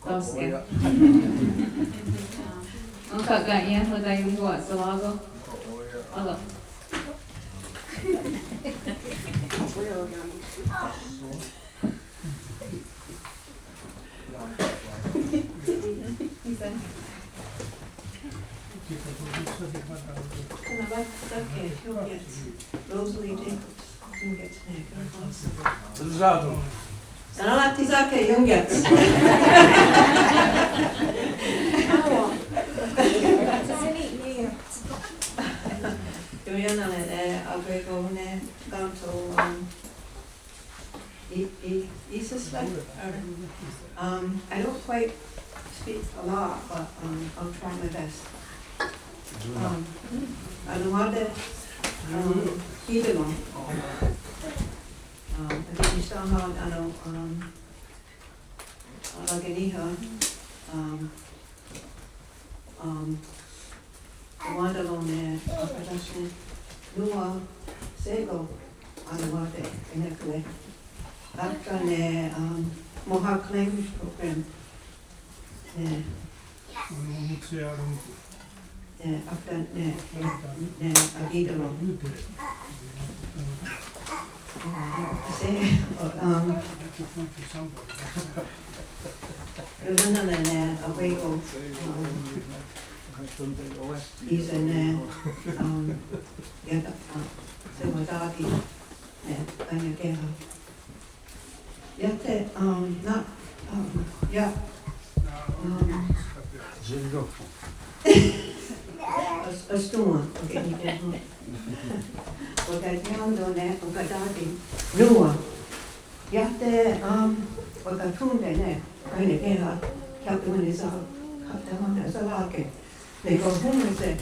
Tó:ske. Ónhka ken' iah nahò:ten ionkwa'tsherá:ko'? Ó:ka'. Rosalie Jacobs. Tánon' ionkwa'tsherá:ke'. Tó:ka' nè:'e, eh, akwé:kon ne ká:nto, um, í:, í:, í:sehsla', or, um, I don't quite speak a lot, but, um, I'll try my best. Um, A:wá:ton, um, kí:ken. Um, ake'nisténha tánon', um, rake'níha, um, um, wá:ton ne, uh, akatáhse' nòn:wa shé:kon A:wá:ton, enekle. Ákta ne, um, Mohawk Language Program. Ne. Ne, ákta ne, ne, akí:ken. Sé, um, ronón:ne ne, akwé:kon, um, í:se' ne, um, iah, um, sewatá:ti', ne, kaniakéha. Iah te, um, na, um, iah, um, Os-, ostón:ha, okay, okay. Wakatié:ton ne, wakatá:ti', nòn:wa. Iah te, um, wakathón:te' ne, kaniakéha, kaptahonhnaserá:ke'. Ne kahòn:nese',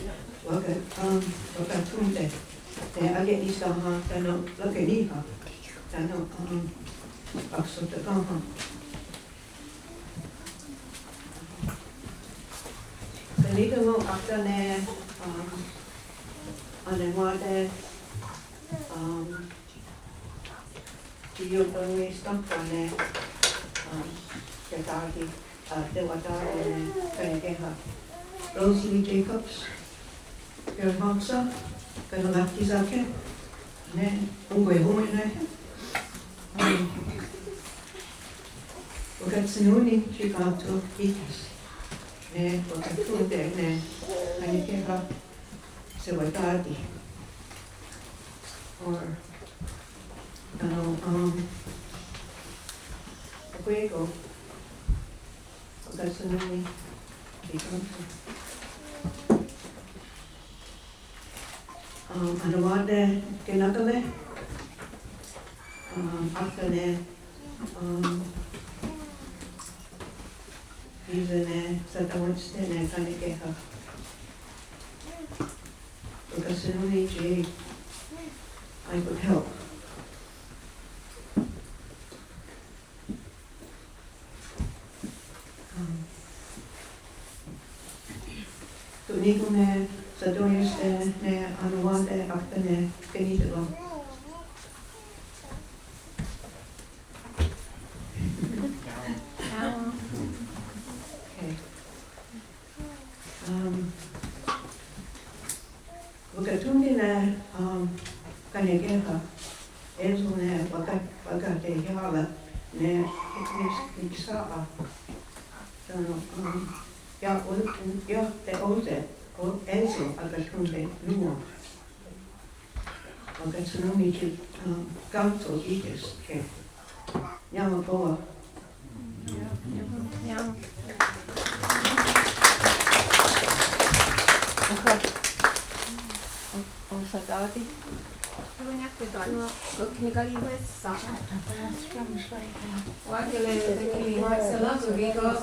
waka-, um, wakathón:te'. Ne ake'nisténha, tánon' rake'níha. Tánon', um, ahsohtakén:ha. Ken' nikón:no' ákta ne, um, A:wá:ton, um, tsi ionkwaién:se' tónhka ne, um, tewatá:ti', uh, tewatá:ti' ne kaniakéha. Rosalie Jacobs, Kerhonksa, Kanakatizá:ke, ne, onkwehón:ne, ne, um, wakatshennón:ni tsi ká:nto í:ke's, ne, wakathón:te' ne, kaniakéha, sewatá:ti'. Or, tánon', um, akwé:kon, wakatshennón:ni tsi ká:nto. Um, A:wá:ton Kenákale, um, ákta ne, um, í:se' ne, satewátste' ne, kaniakéha. Wakatshennón:ni tsi, I could help. Um, ken' nikón:ne, satewátste' ne, A:wá:ton, ákta ne, Kení:teko. Okay. Um, wakathón:te' ne, um, kaniakéha, é:so ne, waka-, wakatehià:ra, ne, nik-, niksà:'a. Tánon', um, iah, o-, iah, te ó:se', o-, é:so, wakathón:te' nòn:wa. Wakatshennón:ni tsi, um, ká:nto í:ke's, okay. Nyamakó:wa. Nyamakó:wa. O-, osatá:ti'. Wákele, wákele, wákele, wákele, wákele, wákele,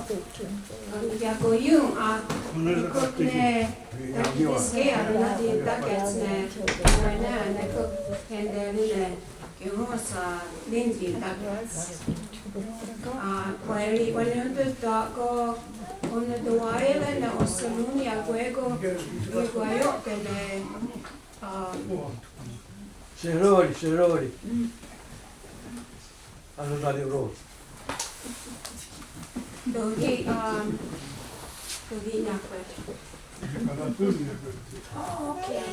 wákele, wákele, Sehró:ri, sehró:ri. Á:se' tánon' ro. Tóka', um, tóka' nahò:kwe. Oh, okay.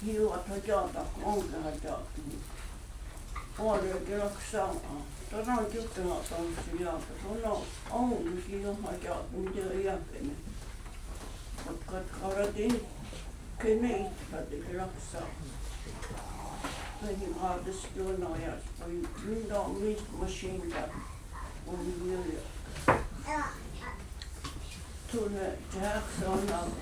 Hiió:wa thakia'tà:kon ónhka thakia'tón. Ó:nen ki' raksà:'a tánon ki' thakia'tón, tánon ó:nen ki' thakia'tón, ki' iah thakia'tón, ki' iah thakia'tón. Kat, kat, karatiní:ke ne í:tehate' ki' raksà:'a. Tsi nikate'skó:nen iah, tsi nikate'skó:nen iah. Tsi nikate'skó:nen iah. Tsi nikate'skó:nen iah.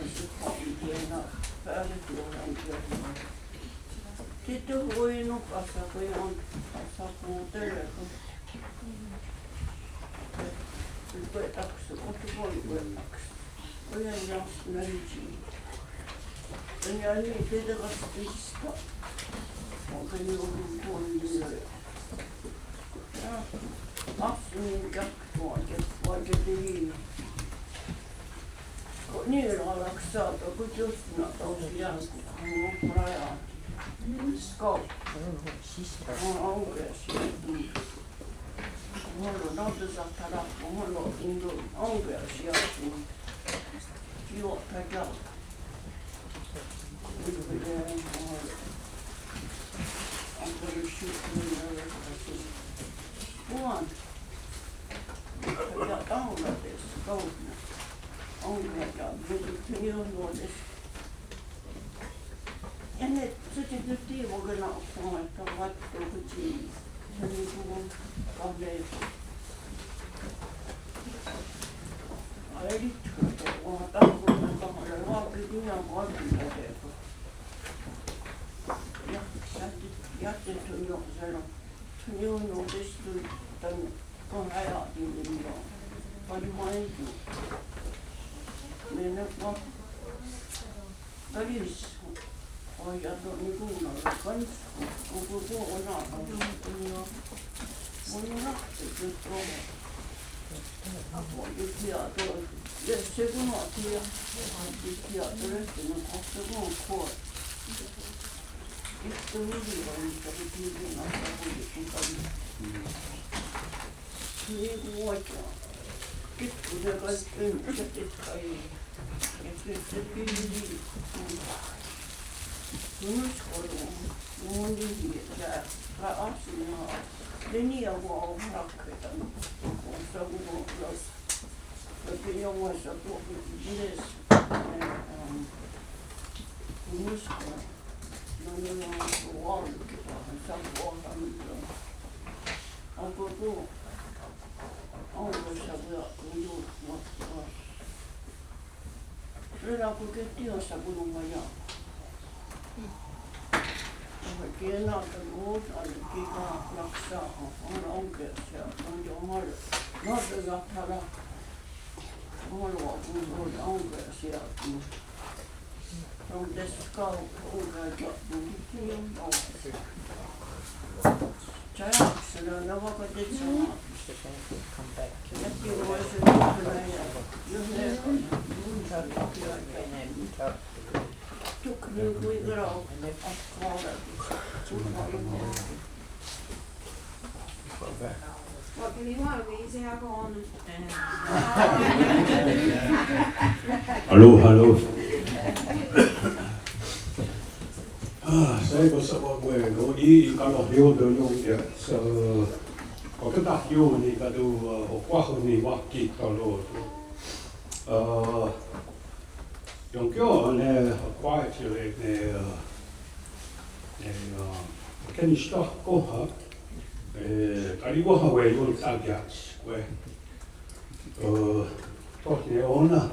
What do you want? We use the alcohol and Hello, hello. Ah, saikó: Sewakwé:kon, í:'i Kalahió:ton ionkiá:s. Sa, okatahkió:ni ká:ton, ah, ohkwá:hon ne wa'kí:ton. Ah, ionkiá:wen ne ohkwá:ti ne, ah, ne, ah, Kenistahkónha, eh, karihwá:hawe' ionthákia'ks, kwéh. Ó:, tho ne ó:nen.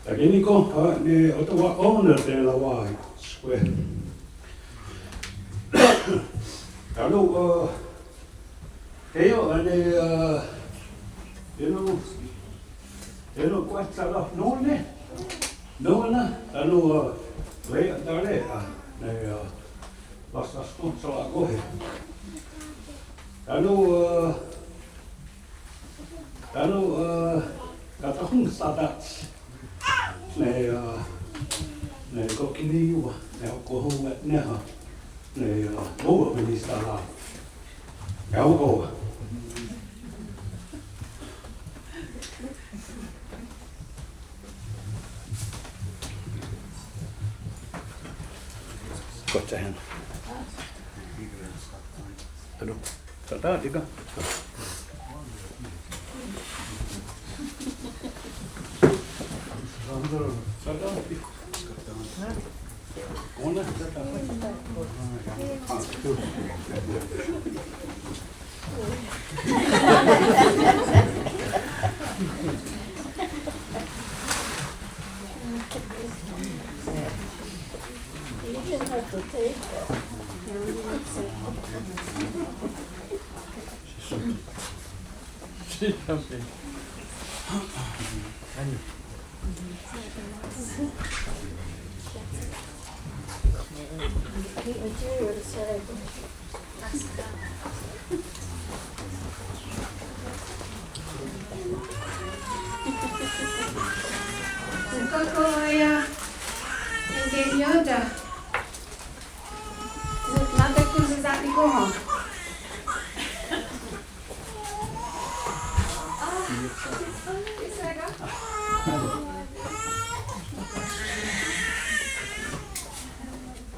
Takiníkon ne otohwa ó:nen tenewá:iats, kwéh. Tánon', uh, teio' ne, uh, tánon', tánon' kwah tsaronón:ne nó:nen, tánon', uh, reia'tare, uh, ne, uh, wahshahskonhsera'kóhe'. Tánon', uh, tánon', uh, katonhwe'tshá:tens ne, uh, ne Kokiniwa, ne Oklahoma, ne, uh, ne, uh, Oklahoma Minister. Ne Oklahoma. Kotsahen. Ano? Sata, tika. Sata, tika. Ona, sata. Kókoya, enke'nién:ten'. Nahò:ten' konhwisa'tikón:ha.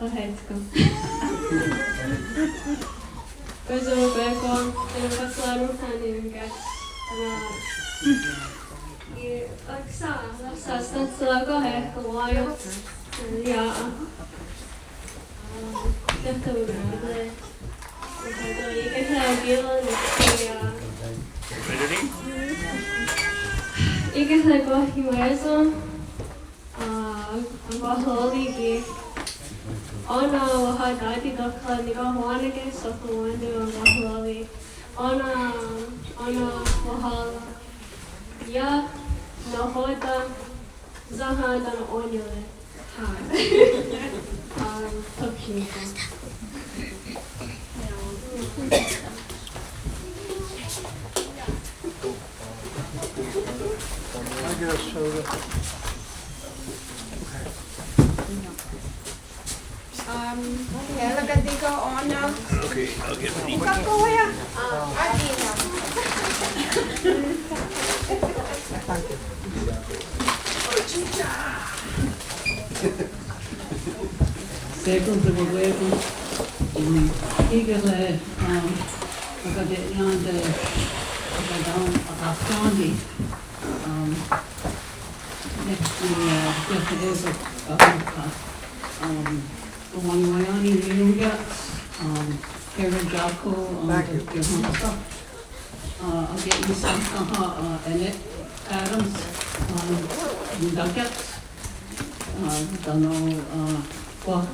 Óhetskon. Kwah ionkwá:kon, tánon' kwah tsaronón:ha ne ón:kehs. Tánon' í:, ok, sa, sa, sa, sa, go ahead, go wild. Yeah. Um, í:kehre' kwah iwé:sen. Ah, enkwá:hawi' ki'. Ó:nen wahatatí:tokle' nikahwá:neke' só:tsi wá:ton enkwá:hawi'. Ó:nen, ó:nen wahala'. Iah nahò:ten' sénha tánon' ó:nenle'. Há. Ah, tó:ka' ki'. Um, okay, look at the go on now. Okay, I'll get the. Ikaw, kuya. Ah, ati na. Sekond, sekond, sekond. Um, í:kehre', um, akate'nién:ten', akate'nién:ten', akate'nién:ten', um, next, uh, just as a, uh, um, Waniwani Nihongi, um, Karen Jocko, um, Thank you. Jocko. Uh, Ake'nisténha, uh, Annette Adams, um, Nihongi, uh, tánon', uh, kwah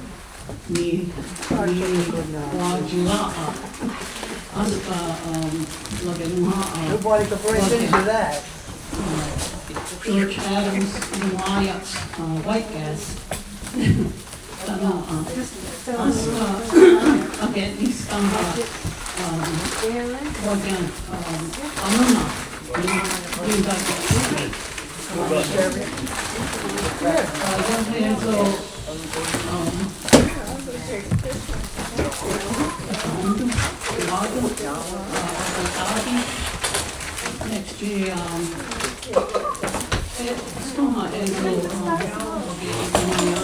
ni, ni, kwah July, uh, Asuka, um, Lakenha, uh, Nobody can break into that. Uh, George Adams, Nihongi, uh, White Gas. Tánon', uh, Asuka, uh, Ake'nisténha, um, Waken, um, Amuna, Nihongi, Nihongi. Uh, Lorenzo, um, Next year, um, eh, Soma, eh, so, um, okay, uh,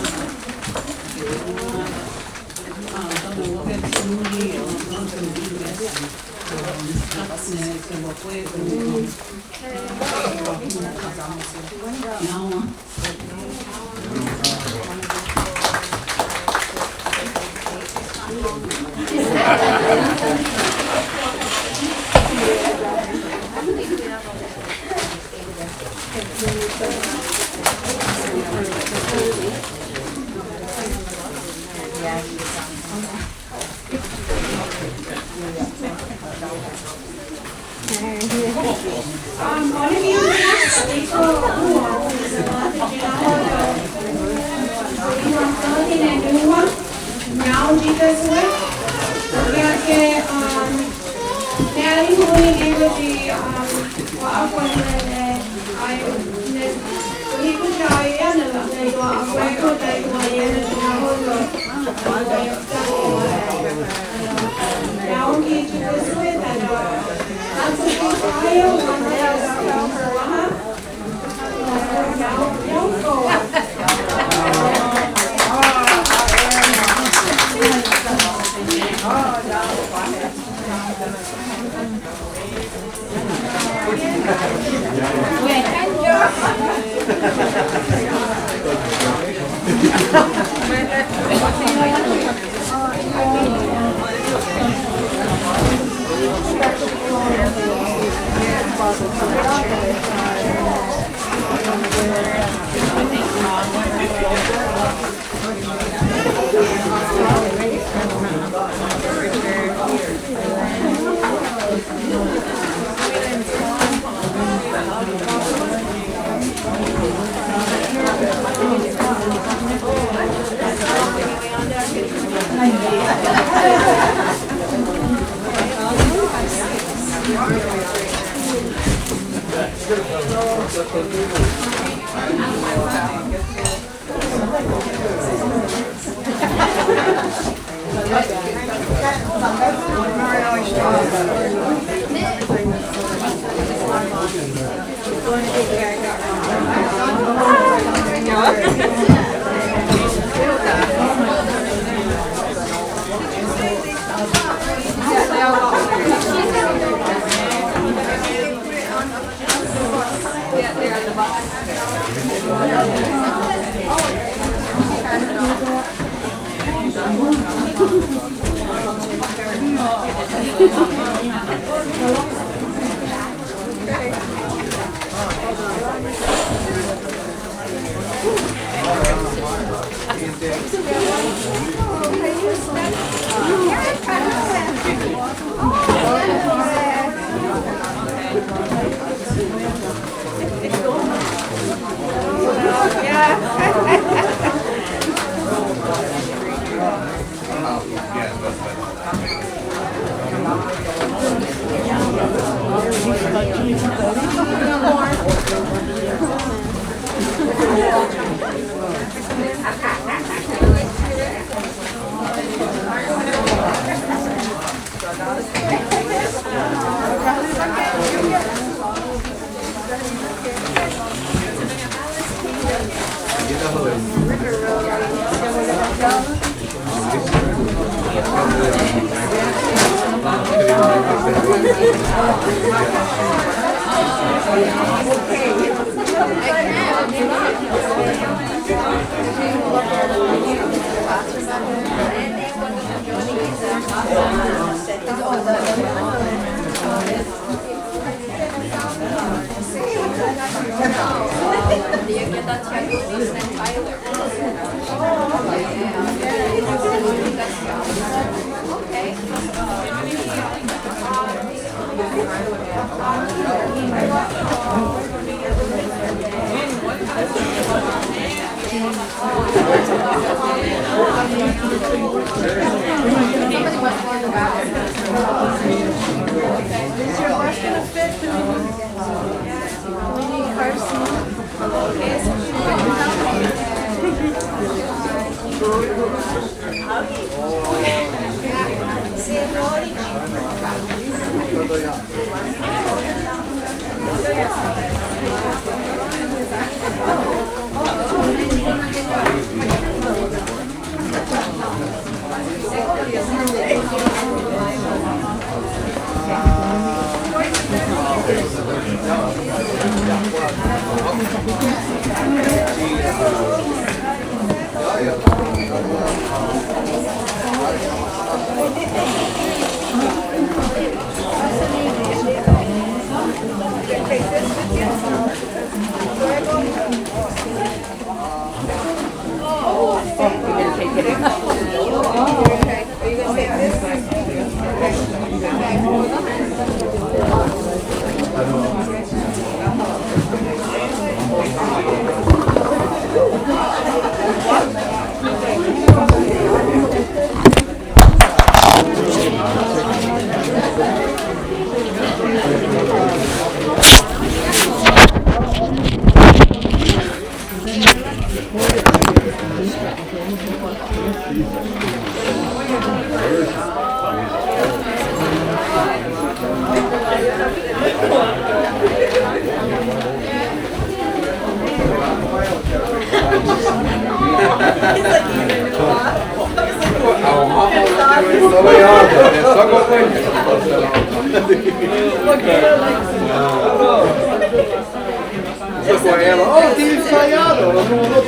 Oh, ti ensayado, no, no, no.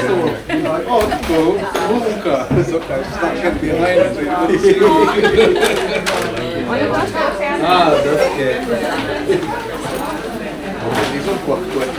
Oh, no, nunca. It's okay. It's not gonna be mine. Ah, that's good. These are quick, quick.